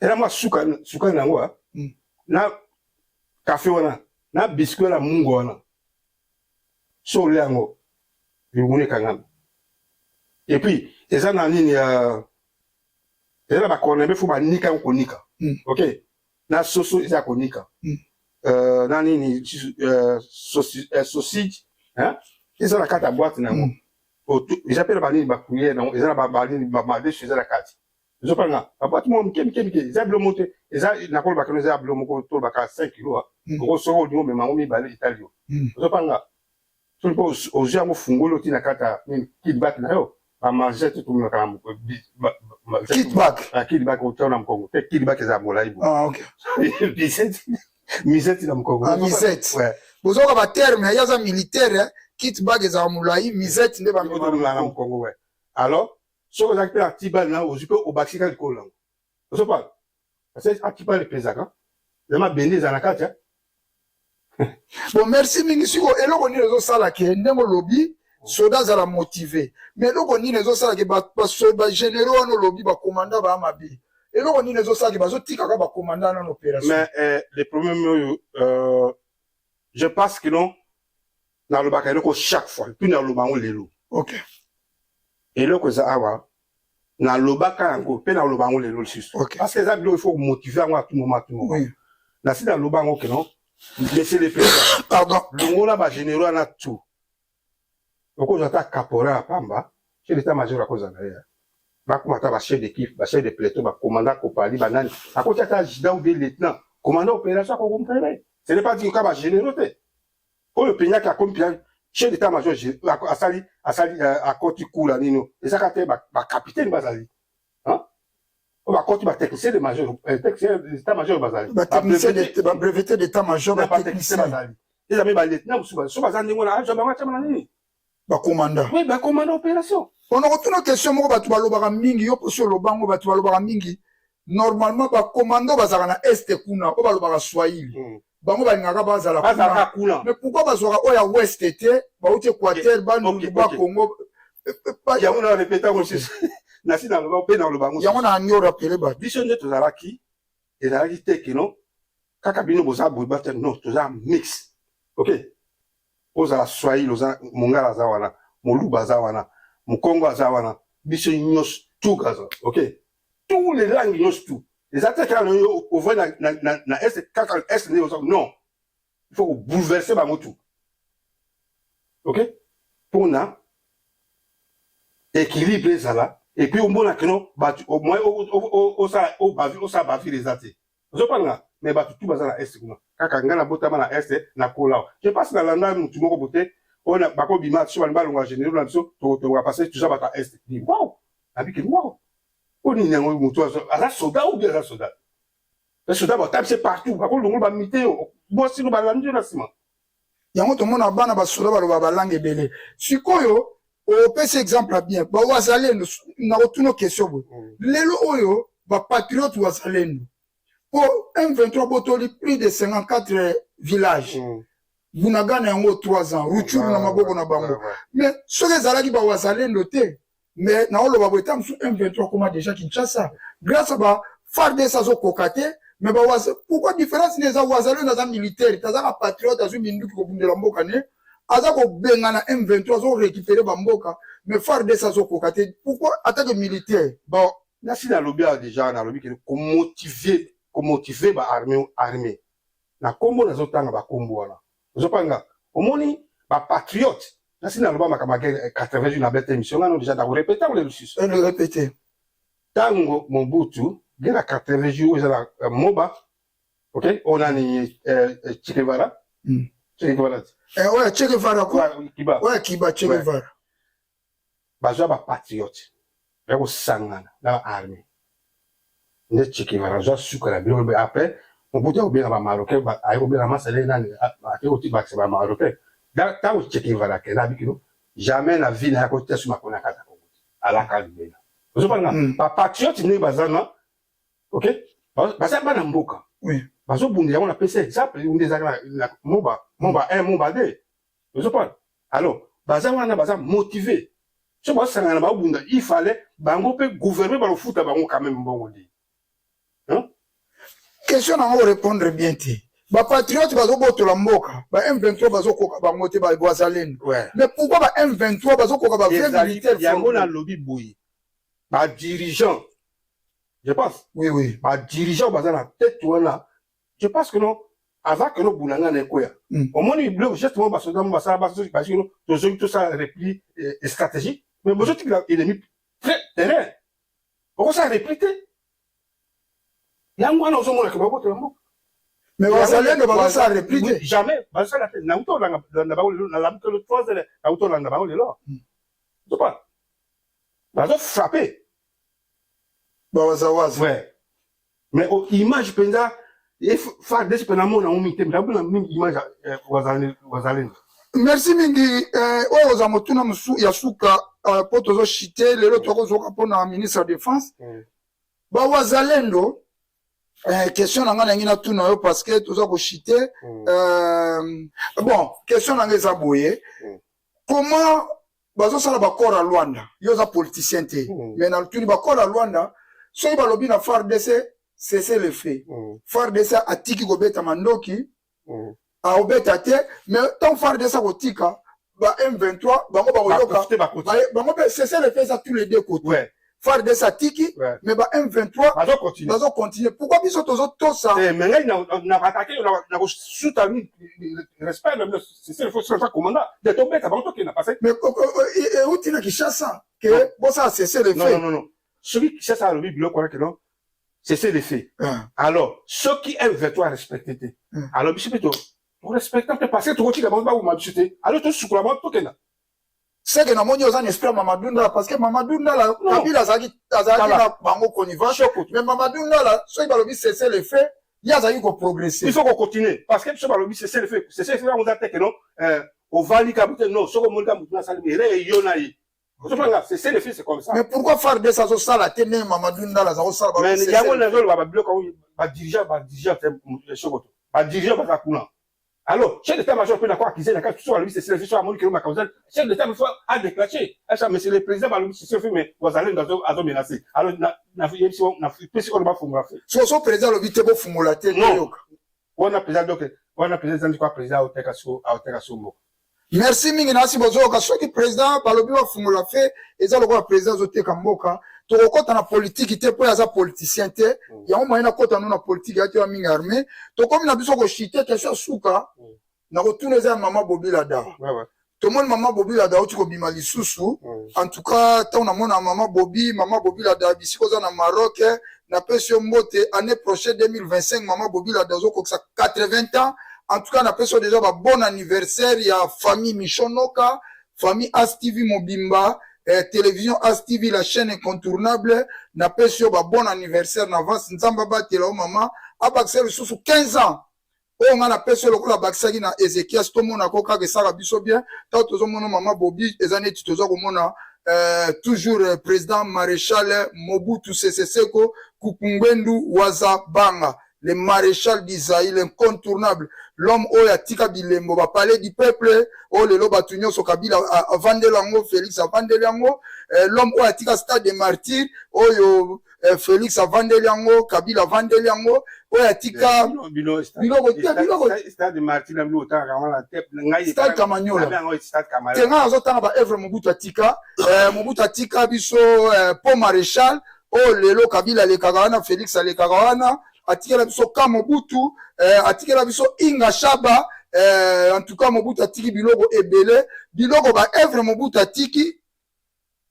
Eza mwa suka sukali na yango na kafe wana na biscuit wana, mungwa wana. So olia yango, libumu ekangami. Et puis eza na nini ya, eza na bacornebe, fo banika yango konika. Ok, na soso eza ya konika. Na nini, sausage eza na kati ya boîte na yango. Eza mpe na banini, bacuillère nango eza na banini, bamadesu eza na kati. Ezopanga baboîte moko mike mike mike. Eza bilo moko te, eza nakoloba keno eza bilo moko tolobaka 5 kilo. Oko soki olingi omema yango mibale, etali yo. Ozopanga soki mpo ozwi yango, fungoli, oti na kati ya nini, kit bag na yo, bamangete tomemaka na kit bag. Kit bag otia na mokongo te, kit bag eza molai. Ah, ok. Musette na mokongo. Ah, musette. Bozoka baterme, ye aza militaire. Kit bag ezala molai, musette nde bamemaka na mokongo, ouais. Alors soki ozalaki mpe na tibale na ozwi mpe obakisi kaka likolo nango, ozopala parce que atibale epezaka eza mabende eza na kati. Bon, merci mingi. Siko eloko nini ezosala ke ndenge olobi soda azala motivé? Mais eloko nini ezosala ke bagénéraux wana olobi, bacommandant baya mabe? Eloko nini ezosala ke bazotikaka bacommandant nano opération? Mais le problème oyo, je pense que non, nalobaka eloko chaque fois, puis naloba yango lelo. Eloko eza awa, nalobaka yango mpe naloba yango lelo lisusu, parce que eza biloko il faut motiver yango à tout moment, à tout moment. Nasi naloba yango ke non, monsieur le président, Pardon. Longola bagénéraux wana tout, okozwa ata caporal ya pamba, chef d'état major akozala ye, bakoma ata bachef d'équipe, bachef de peloton, bacommandant compagnie, banani, akoti ata adjudant ou bien lieutenant, commandant opération akokomprene. Ce n'est pas dit ka bagénéraux te. Oyo mpenza akomi mpenza chef d'état major, asali akoti kula nini, ezaka te bacapitaine bazali oyo bakoti, batechnicien de major, technicien d'état major bazali. Babreveté d'état major. Batechnicien bazali, eza me balieutenant mosusu so baza ndenge wana, azwa bango atiama na nini. Bacommandant. Oui, bacommandant opération. Mpona kotuna question moko, bato balobaka mingi, yo mposi olobango, bato balobaka mingi, normalement bacommando bazalaka na Est kuna oyo balobaka swahili. Bango balingaka bazala kuna. Mais pourquoi bazwaka oyo ya Ouest te, bauti Équateur, Bandundu, Bakongo? Yango na répéta yango lisusu, nasi naloba mpe naloba yango. Yango na angi orappeler bato. Biso nde tozalaki, ezalaki te kino kaka bino boza boye bate. Non, toza mix, ok. Ozala swahili, oza mongala aza wana, moluba aza wana, mokongo aza wana, biso nyonso tout aza, ok, tous les langues nyonso tout. Eza te kaka yo ovai na Est, kaka Est nde oza. Non, il faut bouleverser bango tout, ok, mpona équilibre ezala. Et puis omona kino bato au moins osala osala bavile eza te, ozopanga. Mais bato tu baza na Est kuna, kaka ngai nabotama na Est, nakola. Je pense nalanda mutu moko bote oyo bakobima so balingi balonga généraux na biso, tokotonga parce que toza bato ya Est. Wow, nabiki wow, oyo nini yango? Motu aza soda ou bien aza soda, soda batabise partout, bakolongola bamite yo, mwasi no balandi yo na nsima. Yango tomona bana basoda baloba balangue ebele. Sikoyo opesi exemple ya bien, bawazalendo. Nakotuna question boye: lelo oyo bapatriote wazalendo, po M23 botoli plus de 54 villages, Bunagana yango 3 ans, Rutshuru na maboko na bango, mais soki ezalaki bawazalendo te, mais naoloba boye, ta mosusu M23 akoma déjà Kinshasa. Grâce à ba FARDC azokoka te. Mais bawaza, pourquoi différence nini eza? Wazalendo aza militaire te, azaka patriote, azwi minduki kobundela mboka ne, aza kobengana M23, azorécupérer bamboka, mais FARDC azokoka te. Pourquoi, attaque militaire? Bon, nasi nalobi awa déjà, nalobi ke komotiver baarmée, armée na nkombo nazotanga bakombo wana, ozopanga omoni bapatriote. Nasi naloba makambo ya guerre 80 jours na bete émission ngano déjà, nakorépéter yango lisusu. Le répéter. Ntango Mobutu, guerre ya 80 jours oyo eza na Moba, ok, oyo nani, Che Guevara, Che Guevara. Oyo Che Guevara. Kiba. Oyo Kiba, Che Guevara. Bazwa bapatriote baya kosangana na baarmée nde Che Guevara azwa suka na biloko. Après Mobutu akobenga bamarocain, aye kobenga masale nani, ake kotibakisa bamarocain. Ntango Che Guevara akenda, abikino. Jamais na vie na ye akotia su makolo na kati ya Congo te. Alaka libela. Ozopanga ba patriotes ndenge baza na, ok, baza bana mboka. Bazobunda yango, napesi exemple nde ezalaka na Moba, Moba 1, Moba 2. Ozopanga? Alors baza wana, baza motivé. So bazosangana, bazobunda, il fallait bango mpe gouvernement balofuta bango quand même mbongo nde. Hein? Question nango répondre bien te. Bapatriote bazobotola mboka, ba M23 bazokoka bango te, bazalendo. Mais pourquoi ba M23 bazokoka ba vrai militaire? Yango nalobi boye, badirigeant, je pense, badirigeant baza na tête wana, je pense que non, avant que no bunanga na ekoya, omoni biloko geste moko basoda mo basala, basi no tozongi, tosala repli stratégique, mais bozotikela ennemi très terrain, okosala repli te. Yango wana ozomonaka babotola mboka. Mais bazalendo bazosala repli te. Jamais bazosala te. Nauti olanda bango lelo, nalamuki lelo 3 heures, nauti olanda bango lelo. Ozopa bazofrappe Bawazawaza. Ouais, mais o image mpenza FARDC mpe namona yango mingi te, namona mingi image ya wazalendo. Merci mingi. Oyo oza motuna mosu ya suka mpo tozoshite lelo, tokozoka mpona ministre ya Défense. Bawazalendo, question na ngai nangi natuna yo parce que toza koshite. Bon, question na ngai eza boye: comment bazosala baaccord ya Luanda? Yo oza politicien te, mais natuni, baaccord ya Luanda, soki balobi na FARDC cessez le feu, FARDC atiki kobeta mandoki, aobeta te, mais ntango FARDC akotika, ba M23 bango bakoyoka bango mpe cessez le feu eza tous les deux côtés. FARDC atiki, mais ba M23 bazocontinue. Pourquoi biso tozotosa? Mais ngai nakatake, nakosuta respect na bino, cessez le feu sur commandant de tobeta bango, tokenda parce Mais euti na Kinshasa ke bosala cessez le feu. Non, non, non, soki Kinshasa alobi biloko wana ke non, cessez le feu, alors soki M23 respecte te, alors biso mpe torespecte te, parce que tokotika bango baboma biso te. Alors tosukola bango, tokenda. Seke namoni oza na esprit ya Mamadou Ndala, parce que Mamadou Ndala, Kabila azalaki na bango connivence, mais Mamadou Ndala, soki balobi cessez le feu, ye azalaki koprogresse. Il faut kocontinue, parce que biso balobi cessez le feu, cessez le feu yango eza te ke non, ovandi ka te. Non, soki omoni ka motu nasali ere yo na ye, ozopanga cessez le feu, c'est comme ça. Mais pourquoi FARDC azosala te ndenge Mamadou Ndala aza kosala? Mais yango nazoloba, babiloko yango, badirigeant te, sokoto badirigeant baza kuna. Alors chef d'état major mpe nako accusé na kati. So balobi cessez le feu, so amoni kelo makambo, chef d'état faut adéclencher asa. Monsieur le président, balobi cessez le feu, mais wazalendo azo menacer. Alors nayebisi, napesi oyo bafungola feu. So président alobi te bofungola te? Non, wana président, donc wana président ezandi kwa président aoteka so, aoteka so mboka. Merci mingi. Nasi bozoyoka, soki président balobi bafungola feu, eza lokola président azoteka mboka. Tokokɔta na politiki te mpo aza politicien te. Yango moye nakɔta no na politiki ya te, ya mingi armé. Tokomi na biso koshite. Question ya suka na kotuna eza ya mama Bobi Lada. Tomoni mama Bobi Lada auti kobima lisusu. En tout cas, ntango namona mama Bobi, mama Bobi Lada, bisika oza na Maroc, napesi yo mbote. Année prochaine 2025, mama Bobi Lada ozokokisa 80 ans. En tout cas, napesi yo déjà ba bon anniversaire ya famille Michonoka, famille As TV mobimba, télévision As TV, la chaîne incontournable. Napesi yo ba bon anniversaire na avance. Nzambe abatela yo mama, abakisa lisusu 15 ans oyo ngai napesi yo lokola abakisaki na Ezekias. Tomonako kaka esala biso bien. Ntango tozomona mama Bobi, eza neti toza komona toujours président maréchal Mobutu Sese Seko Kuku Ngbendu Waza Banga, le maréchal d'Isaïe, l'incontournable, l'homme oyo atika bilembo, bapalais du peuple oyo lelo bato nyonso, Kabila avandeli yango, Félix avandeli yango, l'homme oyo atika stade de martyr oyo Félix avandeli yango, Kabila avandeli yango, oyo atika biloko te, biloko Stade Martyr na bino otangaka wana te, ngai Stade Kamanyola. Stade Te, ngai azotanga baœuvre Mobutu atika. Mobutu atika biso pont Maréchal oyo lelo Kabila alekaka wana, Félix alekaka wana. Atikela biso ka Mobutu, atikela biso Inga Shaba. En tout cas, Mobutu atiki biloko ebele, biloko baœuvre Mobutu atiki,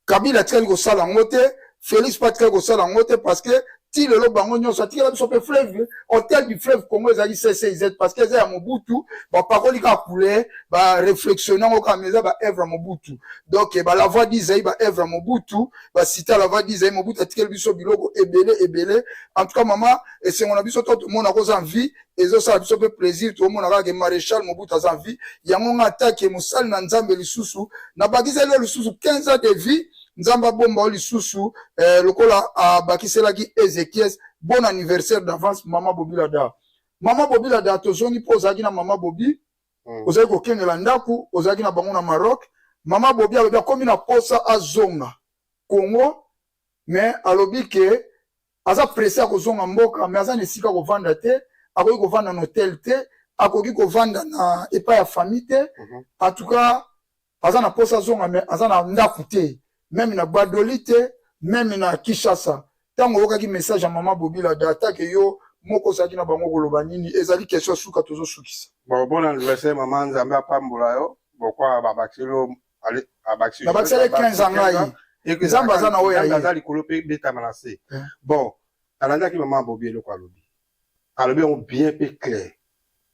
Kabila atikali kosala yango te, Félix mpe atikali kosala yango te, parce que Ti lelo bango nyonso atikela biso mpe fleuve, hotel du fleuve Congo ezalaki CCZ parce que eza ya Mobutu. Bapakoli kaka couleur, bareflectionne yango kaka, mais eza baœuvre ya Mobutu. Donc ba la voix d'Isaïe, baœuvre ya Mobutu, basite la voix d'Isaïe. Mobutu atikeli biso biloko ebele ebele. En tout cas, mama, esengo na biso to tomona koza en vie, ezosala biso mpe plaisir. Tomona kaka ke maréchal Mobutu aza en vie. Yango nga atake mosali na Nzambe lisusu, nabakiseli yo lisusu 15 ans de vie. Nzambe abomba yo lisusu lokola abakiselaki Ezekies. Bon anniversaire d'avance, mama Bobi Lada. Mama Bobi Lada, tozongi mpo ozalaki na mama Bobi, ozalaki kokengela ndako, ozalaki na bango na Maroc. Mama Bobi alobi akomi na posa azonga Congo, mais alobi ke aza pressé ya kozonga mboka, mais aza na esika kovanda te. Akoki kovanda na hotel te, akoki kovanda na epai ya famille te. En tout cas, aza na posa azonga, mais aza na ndako te, même na Gbadolite te, même na Kinshasa. Ntango oyokaki message ya mama Bobi Lada, atake yo moko ozalaki na bango, koloba nini? Ezali question suka, tozosukisa. Bon, bon anniversaire, mama. Nzambe apambola yo. Bokwa babakiseli yo, abakisi. Nabakiseli 15 ans. Ngai Nzambe aza na oyo ya ye. Aza likolo mpe betama na se. Bon, alandaki mama Bobi, eloko alobi, alobi yango bien mpe clair.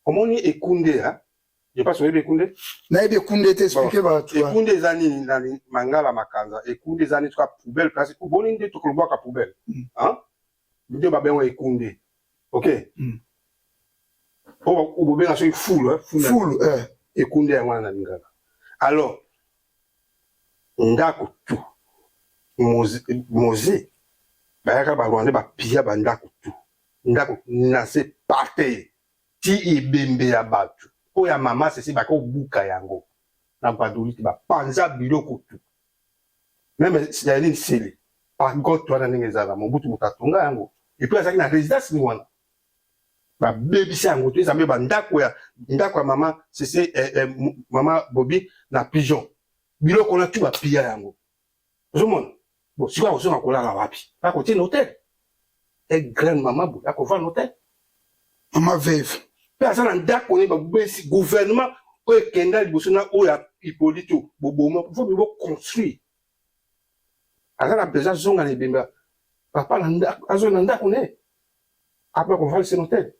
Omoni ekunde ya, je pense oyebi ekunde. Nayebi ekunde te, explique bato. Ekunde eza nini na mangala makanza? Ekunde eza nini? Toka poubelle, place oboni nde tokolobwaka poubelle, nde babengo ekunde, ok? Oyo bobenga soki fulu. Fulu. Ekunde yango wana na lingala. Alors ndako tu Mzee bayaka, Barwandais bapia bandako tu, ndako na se par terre, ti ebembe ya bato oyo ya mama Sese bakobuka yango na Gbadolite, bapanza biloko tu, même ya nini, Sele pagote wana ndenge ezala, Mobutu moto atonga yango, et puis azalaki na résidence ni wana, babebisa yango to eza mpe bandako ya ndako ya mama Sese, mama Bobi na pigeon, biloko wana tu bapia yango. Ozomona, bon, sikoyo akozonga kolala wapi? Akotie na hotel e grande mama boye akovanda hotel? Mama veuve. Mpe aza na ndako ne babesi. Gouvernement oyo ekenda liboso na oyo ya Hippolyte boboma, faut boconstruire. Aza na besoin azonga na ebembe papa na ndako, azonga na ndako ne après akovandisa na hotel.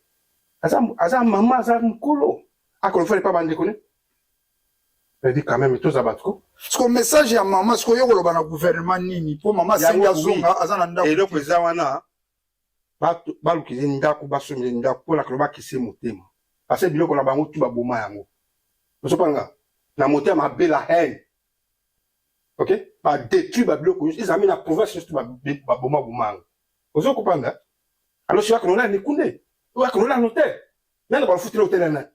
Aza mama, aza mokolo, akolofala epa bandeko ne edi quand même toza bato ko. Siko message ya mama, siko yo koloba na gouvernement nini? Mpo mama asengi azonga, aza na ndako. Eloko eza wana, balukeli ndako, basombeli ndako mpona koloba bakise motema, parce biloko na bango tu baboma yango. Ozopanga na motema mabe, la haine, ok, badétruire babiloko nyonso ezalami na province nyonso tu, baboma boma yango. Ozokopanda, alors soki akonola nikunde, oyo akonola na hotel, nani balofutela hotel ya nani?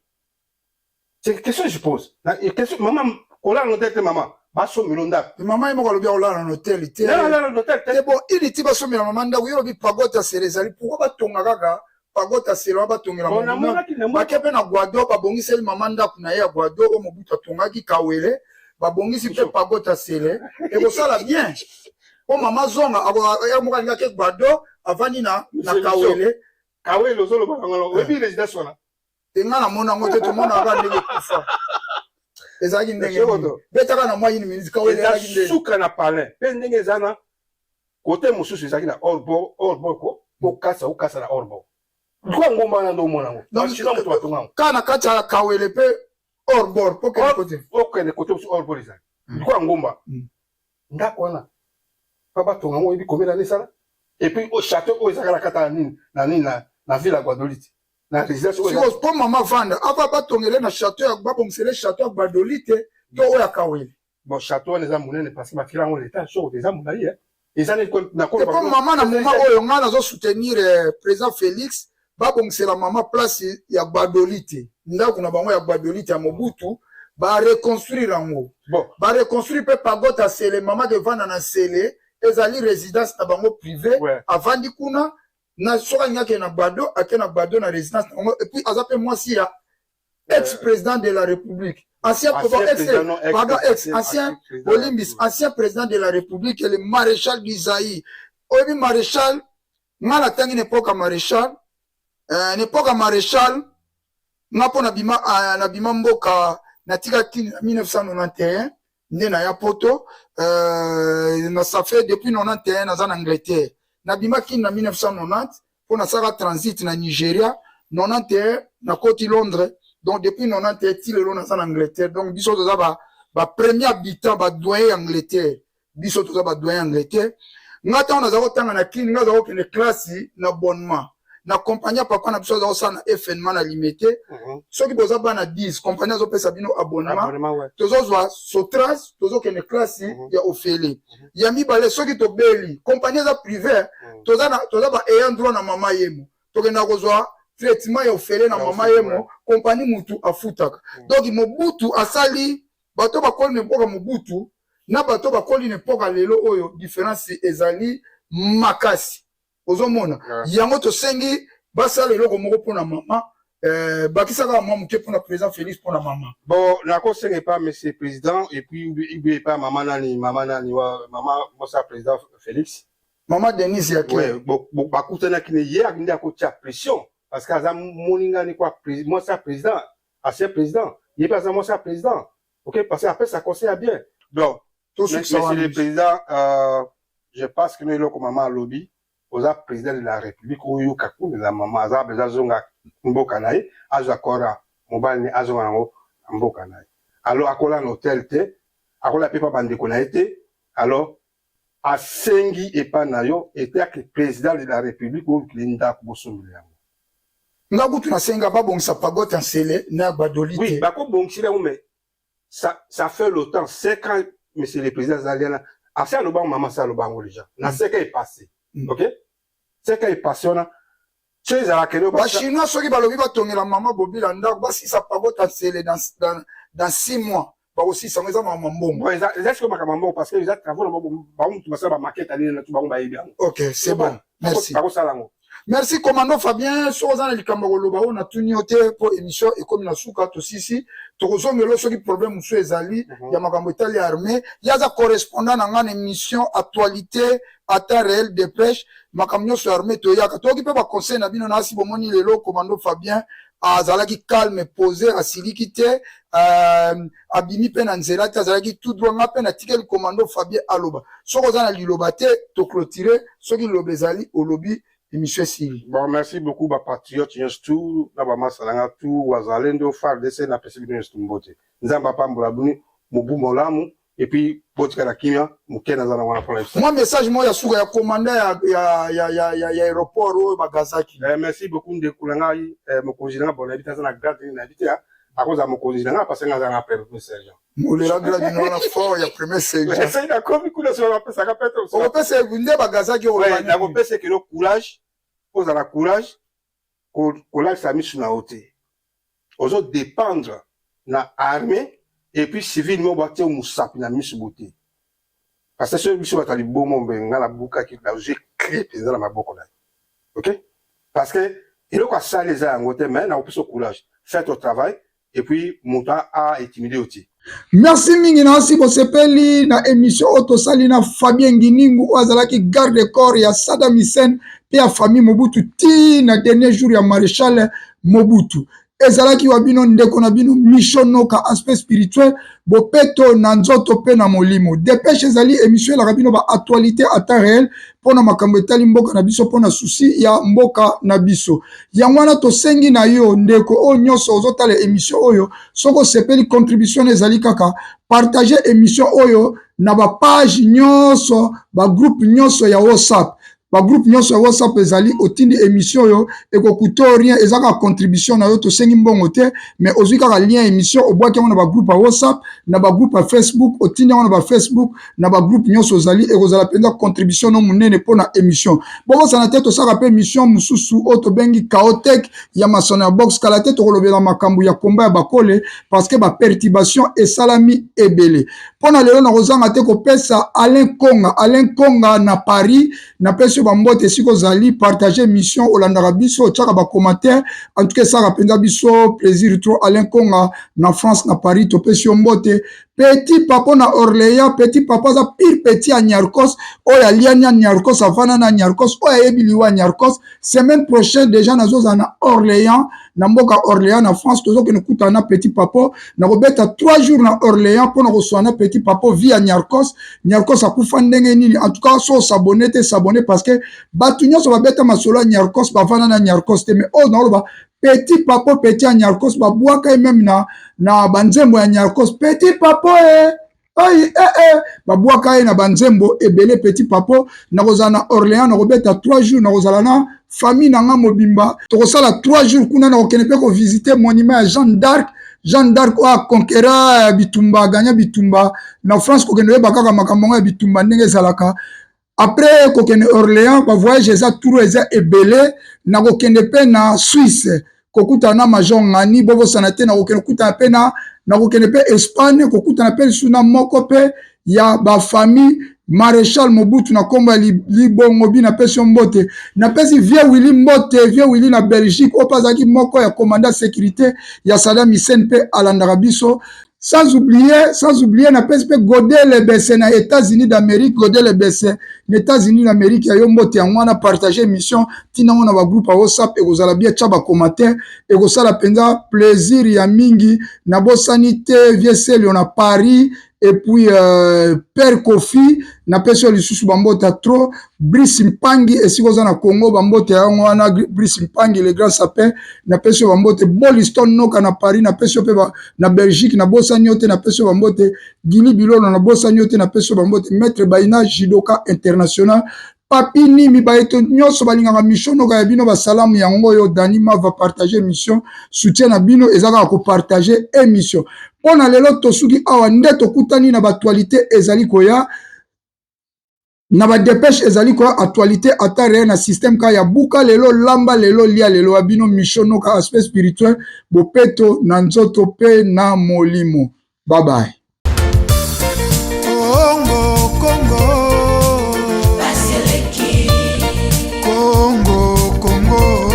C'est une question que je pose. Question, maman, kolala na hotel te, mama, basomela ndako. Mama ye moko alobi akolala na hotel te. Nalala na hotel te. Bon, ili ti basomela mama ndako. Yo olobi pagote ya Sele ezali, pourquoi batonga kaka pagote ya Sele wana? Batongela bake mpe na Gbado, babongiseli mama ndako na ye ya Gbado oyo Mobutu atongaki Kawele, babongisi mpe pagote ya Sele, ekosala bien po mama zonga. Moko alingaki Gbado, avandi na Kawele. Kawele ozoloba nango, oyebi résidence wana? Te, nga namona yango te, tomonaka ndenge ekufa. Ezalaki ndenge betaka na mwa une minute, Kawele ezalaki ndenge suka na palin mpe ndenge eza na kote mosusu, ezalaki na hors-bord, hors-bord ko okasa, okasa na hors-bord likoya ngomba wana nde omona yango. Chinois moto batonga yango. Kaka na kati ya Kawele mpe hors-bord po okende kote. Okende kote mosusu, hors-bord ezali likoya ngomba. Ndako wana pa batonga yango, oyebi combien d'années esala? Et puis château oyo ezalaka na kati ya nini na nini na ville ya Gbadolite, na résidence. Sikoyo mpo mama vanda ava, batongele na château ya, babongisele château ya Gbadolite to oyo ya Kawele? Bon, château wana eza monene parce que batikela yango leta soko eza molai, eza mpo mama na moma oyo ngai nazosoutenir président Félix, babongisela mama place ya Gbadolite, ndako na bango ya Gbadolite ya Mobutu, bareconstruire yango. Bon. Bareconstruire mpe pagote ya Sele, mama devanda na Sele, ezali résidence na bango privé. Avandi kuna na soki alingi akende na Gbado, ake na Gbado na résidence na bango. Et puis aza mpe mwasi ya ex président de la République, ancien, ancien ex, président, non, ex, pardon, ex ancien, président de la olimbis République. Ancien président de la République, le maréchal du Zaïre. Oyebi maréchal, nga natangi na époque ya maréchal, na époque ya maréchal. Nga mpo nabima, nabima mboka, natikaki na 1991 nde naya Poto. Na ça fait depuis 91 naza na Angleterre. Nabima Kin na 1990 mpo nasalaka transit na Nigeria. 91 nakoti Londres. Donc depuis 91 ti lelo naza na Angleterre. Donc biso toza ba, ba premier habitant, ba doyen ya Angleterre. Biso toza ba doyen ya Angleterre. Nga ntango naza kotanga na Kin, nga aza kokende classe na bonnement na compagnie ya papa na biso aza kosala na FNMA na Limete. Soki boza bana 10, compagnie azopesa bino abonnement. Abonnement, ouais. Tozozwa sotras, tozokende classe ya ofele. Ya mibale, soki tobeli, compagnie eza privé, toza na toza ba ayant droit na mama yemo, tokenda kozwa traitement ya ofele na Ya mama ofele, yemo. Compagnie mutu afutaka. Donc Mobutu asali bato bakoli na epoka Mobutu na bato bakoli na epoka lelo oyo, différence ezali makasi, ozomona. Yango tosengi basala eloko moko mpona mama. Bakisa kaka mwa moke mpona président Félix, mpona mama. Bon, nakosenga epa monsieur président et puis ubi epa mama nani, mama nani wa mama mosa président Félix. Mama Denise Yake. Ouais, bo bakutanaki ne ye nde akotia pression parce que aza moningani kwa mwasi ya président, ancien président, ye mpe aza mwasi ya président, ok, parce que apesa conseil ya bien. Donc tosukisa monsieur wana. Le président, je pense que no eloko mama alobi, oza président de la République, oyoka kuna mama aza besoin azonga mboka na ye, azwa kora mobali ne, azonga nango na mboka na ye. Alors akola na hotel te, akola mpe pa bandeko na ye te. Alors asengi epa na yo eteyaki président de la République, olukili ndako bosombela yango. Nga kutu nasenga babongisa pagote ya Nsele na ya Gbadoli. Oui. Te. Bakobongisela yango, mais ça fait longtemps, 5 ans, monsieur le président azali wana, asi alobango, mama asi alobango déjà na 5 ans epassé. Ok, 5 ans epassé wana, so ezalaka eloko. Bachinois soki balobi batongela mama Bobila ndako, basisa pagote ya Nsele dans 6 mois, bakosisa yango. Eza mama mbongo. Bon, eza sikoyo makambo ya mbongo parce que eza travaux na bango, bango mutu basala bamaquette anini na tu, bango bayebi yango. Ok, c'est bon, merci. Bakosala yango. Merci commando Fabien. Soki oza na likambo ya koloba oyo natuni yo te, mpo émission ekomi na suka, tosisi, tokozongela soki problème mosusu ezali ya makambo etali armée. Ye aza correspondant na nga na émission actualité à temps réel Dépêche. Makambo nyonso ya armée toyaka, toyoki mpe baconseil na bino. Na asi bomoni lelo commando Fabien azalaki calme, posé, asiliki te, abimi mpe na nzela te, azalaki tout droit. Nga mpe natikeli commando Fabien aloba. Soki oza na liloba te, toclôture. Soki liloba ezali, olobi, émission esili. Bon, merci beaucoup bapatriote nyonso tu na bamasa na nga tu, Wazalendo, FARDC, napesi bino nyonso tu mbote. Nzambe apambola bino, mobu molamu, et puis botikala kimia moke. Naza na wana mpona mwa message moko ya suka ya commandant ya aéroport oyo bagazaki. Merci beaucoup ndeko na ngai, mokonzi na ngai. Bon, nayebi te aza na grade nini, nayebi te, akozala mokonzi na ngai parce que ngai aza na premier sergent. Olela grade wana fort ya premier sergent. Esai nakomi kuna so bapesaka peut-être. Okopesa nde bagazaki, oloba nini? Nakopesa ekelo courage, ozala courage, kolakisa misu na yo te. Ozodépendre na armée et puis civile moko batie mosapi na misu bo te, parce que soki biso bato ya libomo mbe, ngai nabukaki, nazwi clé mpenza na maboko na ye, ok, parce que eloko asali eza yango te. Mais nakopesa courage, fais ton travail et puis moto a intimide yo te. Merci mingi na osi bosepeli na émission oyo tosali na Fabien Nginingu, oyo azalaki garde corps ya Sadam Hussein mpe ya famille Mobutu ti na dernier jour ya maréchal Mobutu. Ezalaki wa bino ndeko na bino Micho Noka, aspect spirituel, bopeto na nzoto mpe na molimo. Dépêche ezali émission elaka bino baactualité à temps réel mpona makambo etali mboka na biso, mpona souci ya mboka na biso. Yango wana tosengi na yo ndeko oyo nyonso ozotala émission oyo, soki osepeli, contribution na ezali kaka partage émission oyo na bapage nyonso, bagroupe nyonso ya WhatsApp. Bagroupe nyonso ya WhatsApp ezali, otindi émission oyo, ekokuta rien, eza kaka contribution na yo. Tosengi mbongo te, mais ozwi kaka lien émission, obwaki yango na bagroupe ya WhatsApp, na bagroupe ya Facebook, otindi yango na bafacebook, na bagroupe nyonso ozali, ekozala mpenza contribution no monene mpona émission. Bobosana te, tosalaka mpe émission mosusu oyo tobengi Chaotech ya masano ya box. Kala te tokolobela makambo ya komba ya bakole parce que baperturbation esalami ebele. Mpo na lelo, nakozanga te kopesa Alain Konga, Alain Konga na Paris, napesi yo bambote esika ozali. Partage émission, olandaka biso, otiaka bacommentaire, en tout cas esalaka mpenza biso plaisir trop. Alain Konga na France, na Paris, topesi yo mbote. Petit Papo na Orléans, Petit Papo aza pire petit ya Niarcos, oyo aliani ya Niarcos, avanda na Niarcos, oyo ayebi liwa ya Niarcos. Semaine prochaine déjà nazozala na Orléans, na mboka Orléans na France, tozokende kutana na Petit Papo, nakobeta 3 jours na Orléans mpo na koswana na Petit Papo vie ya Niarcos. Niarcos akufa ndenge nini? En tout cas, so s'abonner te, s'abonner parce que bato nyonso babeta masolo ya Niarcos bavanda na Niarcos te, mais oyo naoloba Petit Papo, petit ya Niarcos, babwaka ye meme na banzembo ya Niarcos. Petit Papo e oyi eh, babwaka ye na banzembo ebele. Petit Papo, nakozala na Orléans, nakobeta 3 jours, nakozala na famille na nga mobimba, tokosala 3 jours kuna. Nakokende mpe kovisite monument ya Jeanne d'Arc. Jeanne d'Arc oyo aconquéra bitumba, aganya bitumba na France. Kokende oyeba kaka makambo yango ya bitumba ndenge ezalaka. Après kokende Orléans, bavoyage eza tour eza ebele. Nakokende mpe na Suisse kokutana na Major Ngani, bobosana te. Nakokende kokutana mpe na, nakokende mpe Espagne kokutana mpe lisusu na moko mpe ya bafamille Maréchal Mobutu na nkombo ya Libongo bi. Napesi yo mbote, napesi vieux Willi mbote, vieux Willi na Belgique, oyo mpe azalaki moko ya commandant sécurité ya Saddam Hussein, mpe alandaka biso. Sans oublier, napesi mpe Godé Lebese na États-Unis d'Amérique. Godé Lebese na États-Unis d'Amérique, ya yo mbote yango wana. Partage émission, ntina ngo na bagroupe ya WhatsApp, ekozala bien. Tia bacommentaire, ekosala mpenza plaisir ya mingi. Nabosani te vieux Selio na Paris et puis Père Kofi, napesi yo lisusu bambote trop. Brice Mpangi, esika oza na Congo, bambote yango wana. Brice Mpangi, le grand sapin, napesi yo bambote. Boliston Noka na Paris, napesi yo mpe na Belgique, nabosani yo te, napesi yo bambote. Gili Bilolo, nabosani yo te, napesi yo bambote. Maître Baina, judoka international, Papi Nimi, bayeto nyonso balingaka mission Noka, ya bino basalamu yango oyo. Dani Mava, partage émission, soutien na bino eza kaka kopartage émission. Mpo na lelo tosuki awa, nde tokutani na baactualité ezali koya, na badépêche ezali koya, actualité ata réel na système kaka ya buka lelo, lamba lelo, lia lelo. Ya bino Mission Noka, aspect spirituel, bopeto na nzoto mpe na molimo. Bye bye. Congo, Congo, Congo, Congo,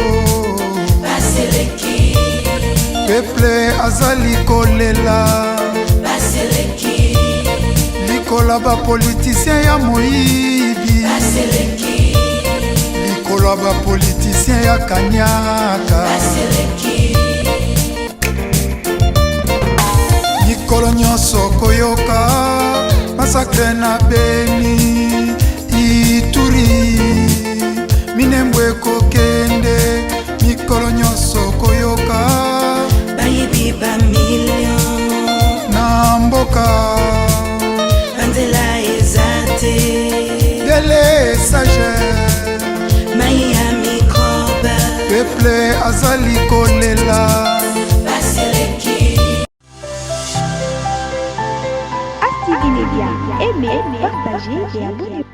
peuple azali kolela likolo ya bapoliticien ya moyibi, likolo ya bapoliticien ya kanyaka. Mikolo nyonso koyoka massacre na Beni, Ituri, Minembwe ekokende. Mikolo nyonso koyoka bayibi bamillion na mboka. Banzela eza te, délestage, mai ya microbe, peuple azali kolela. Baseleki. ASTV Media. Aimez, partagez et abonnez-vous.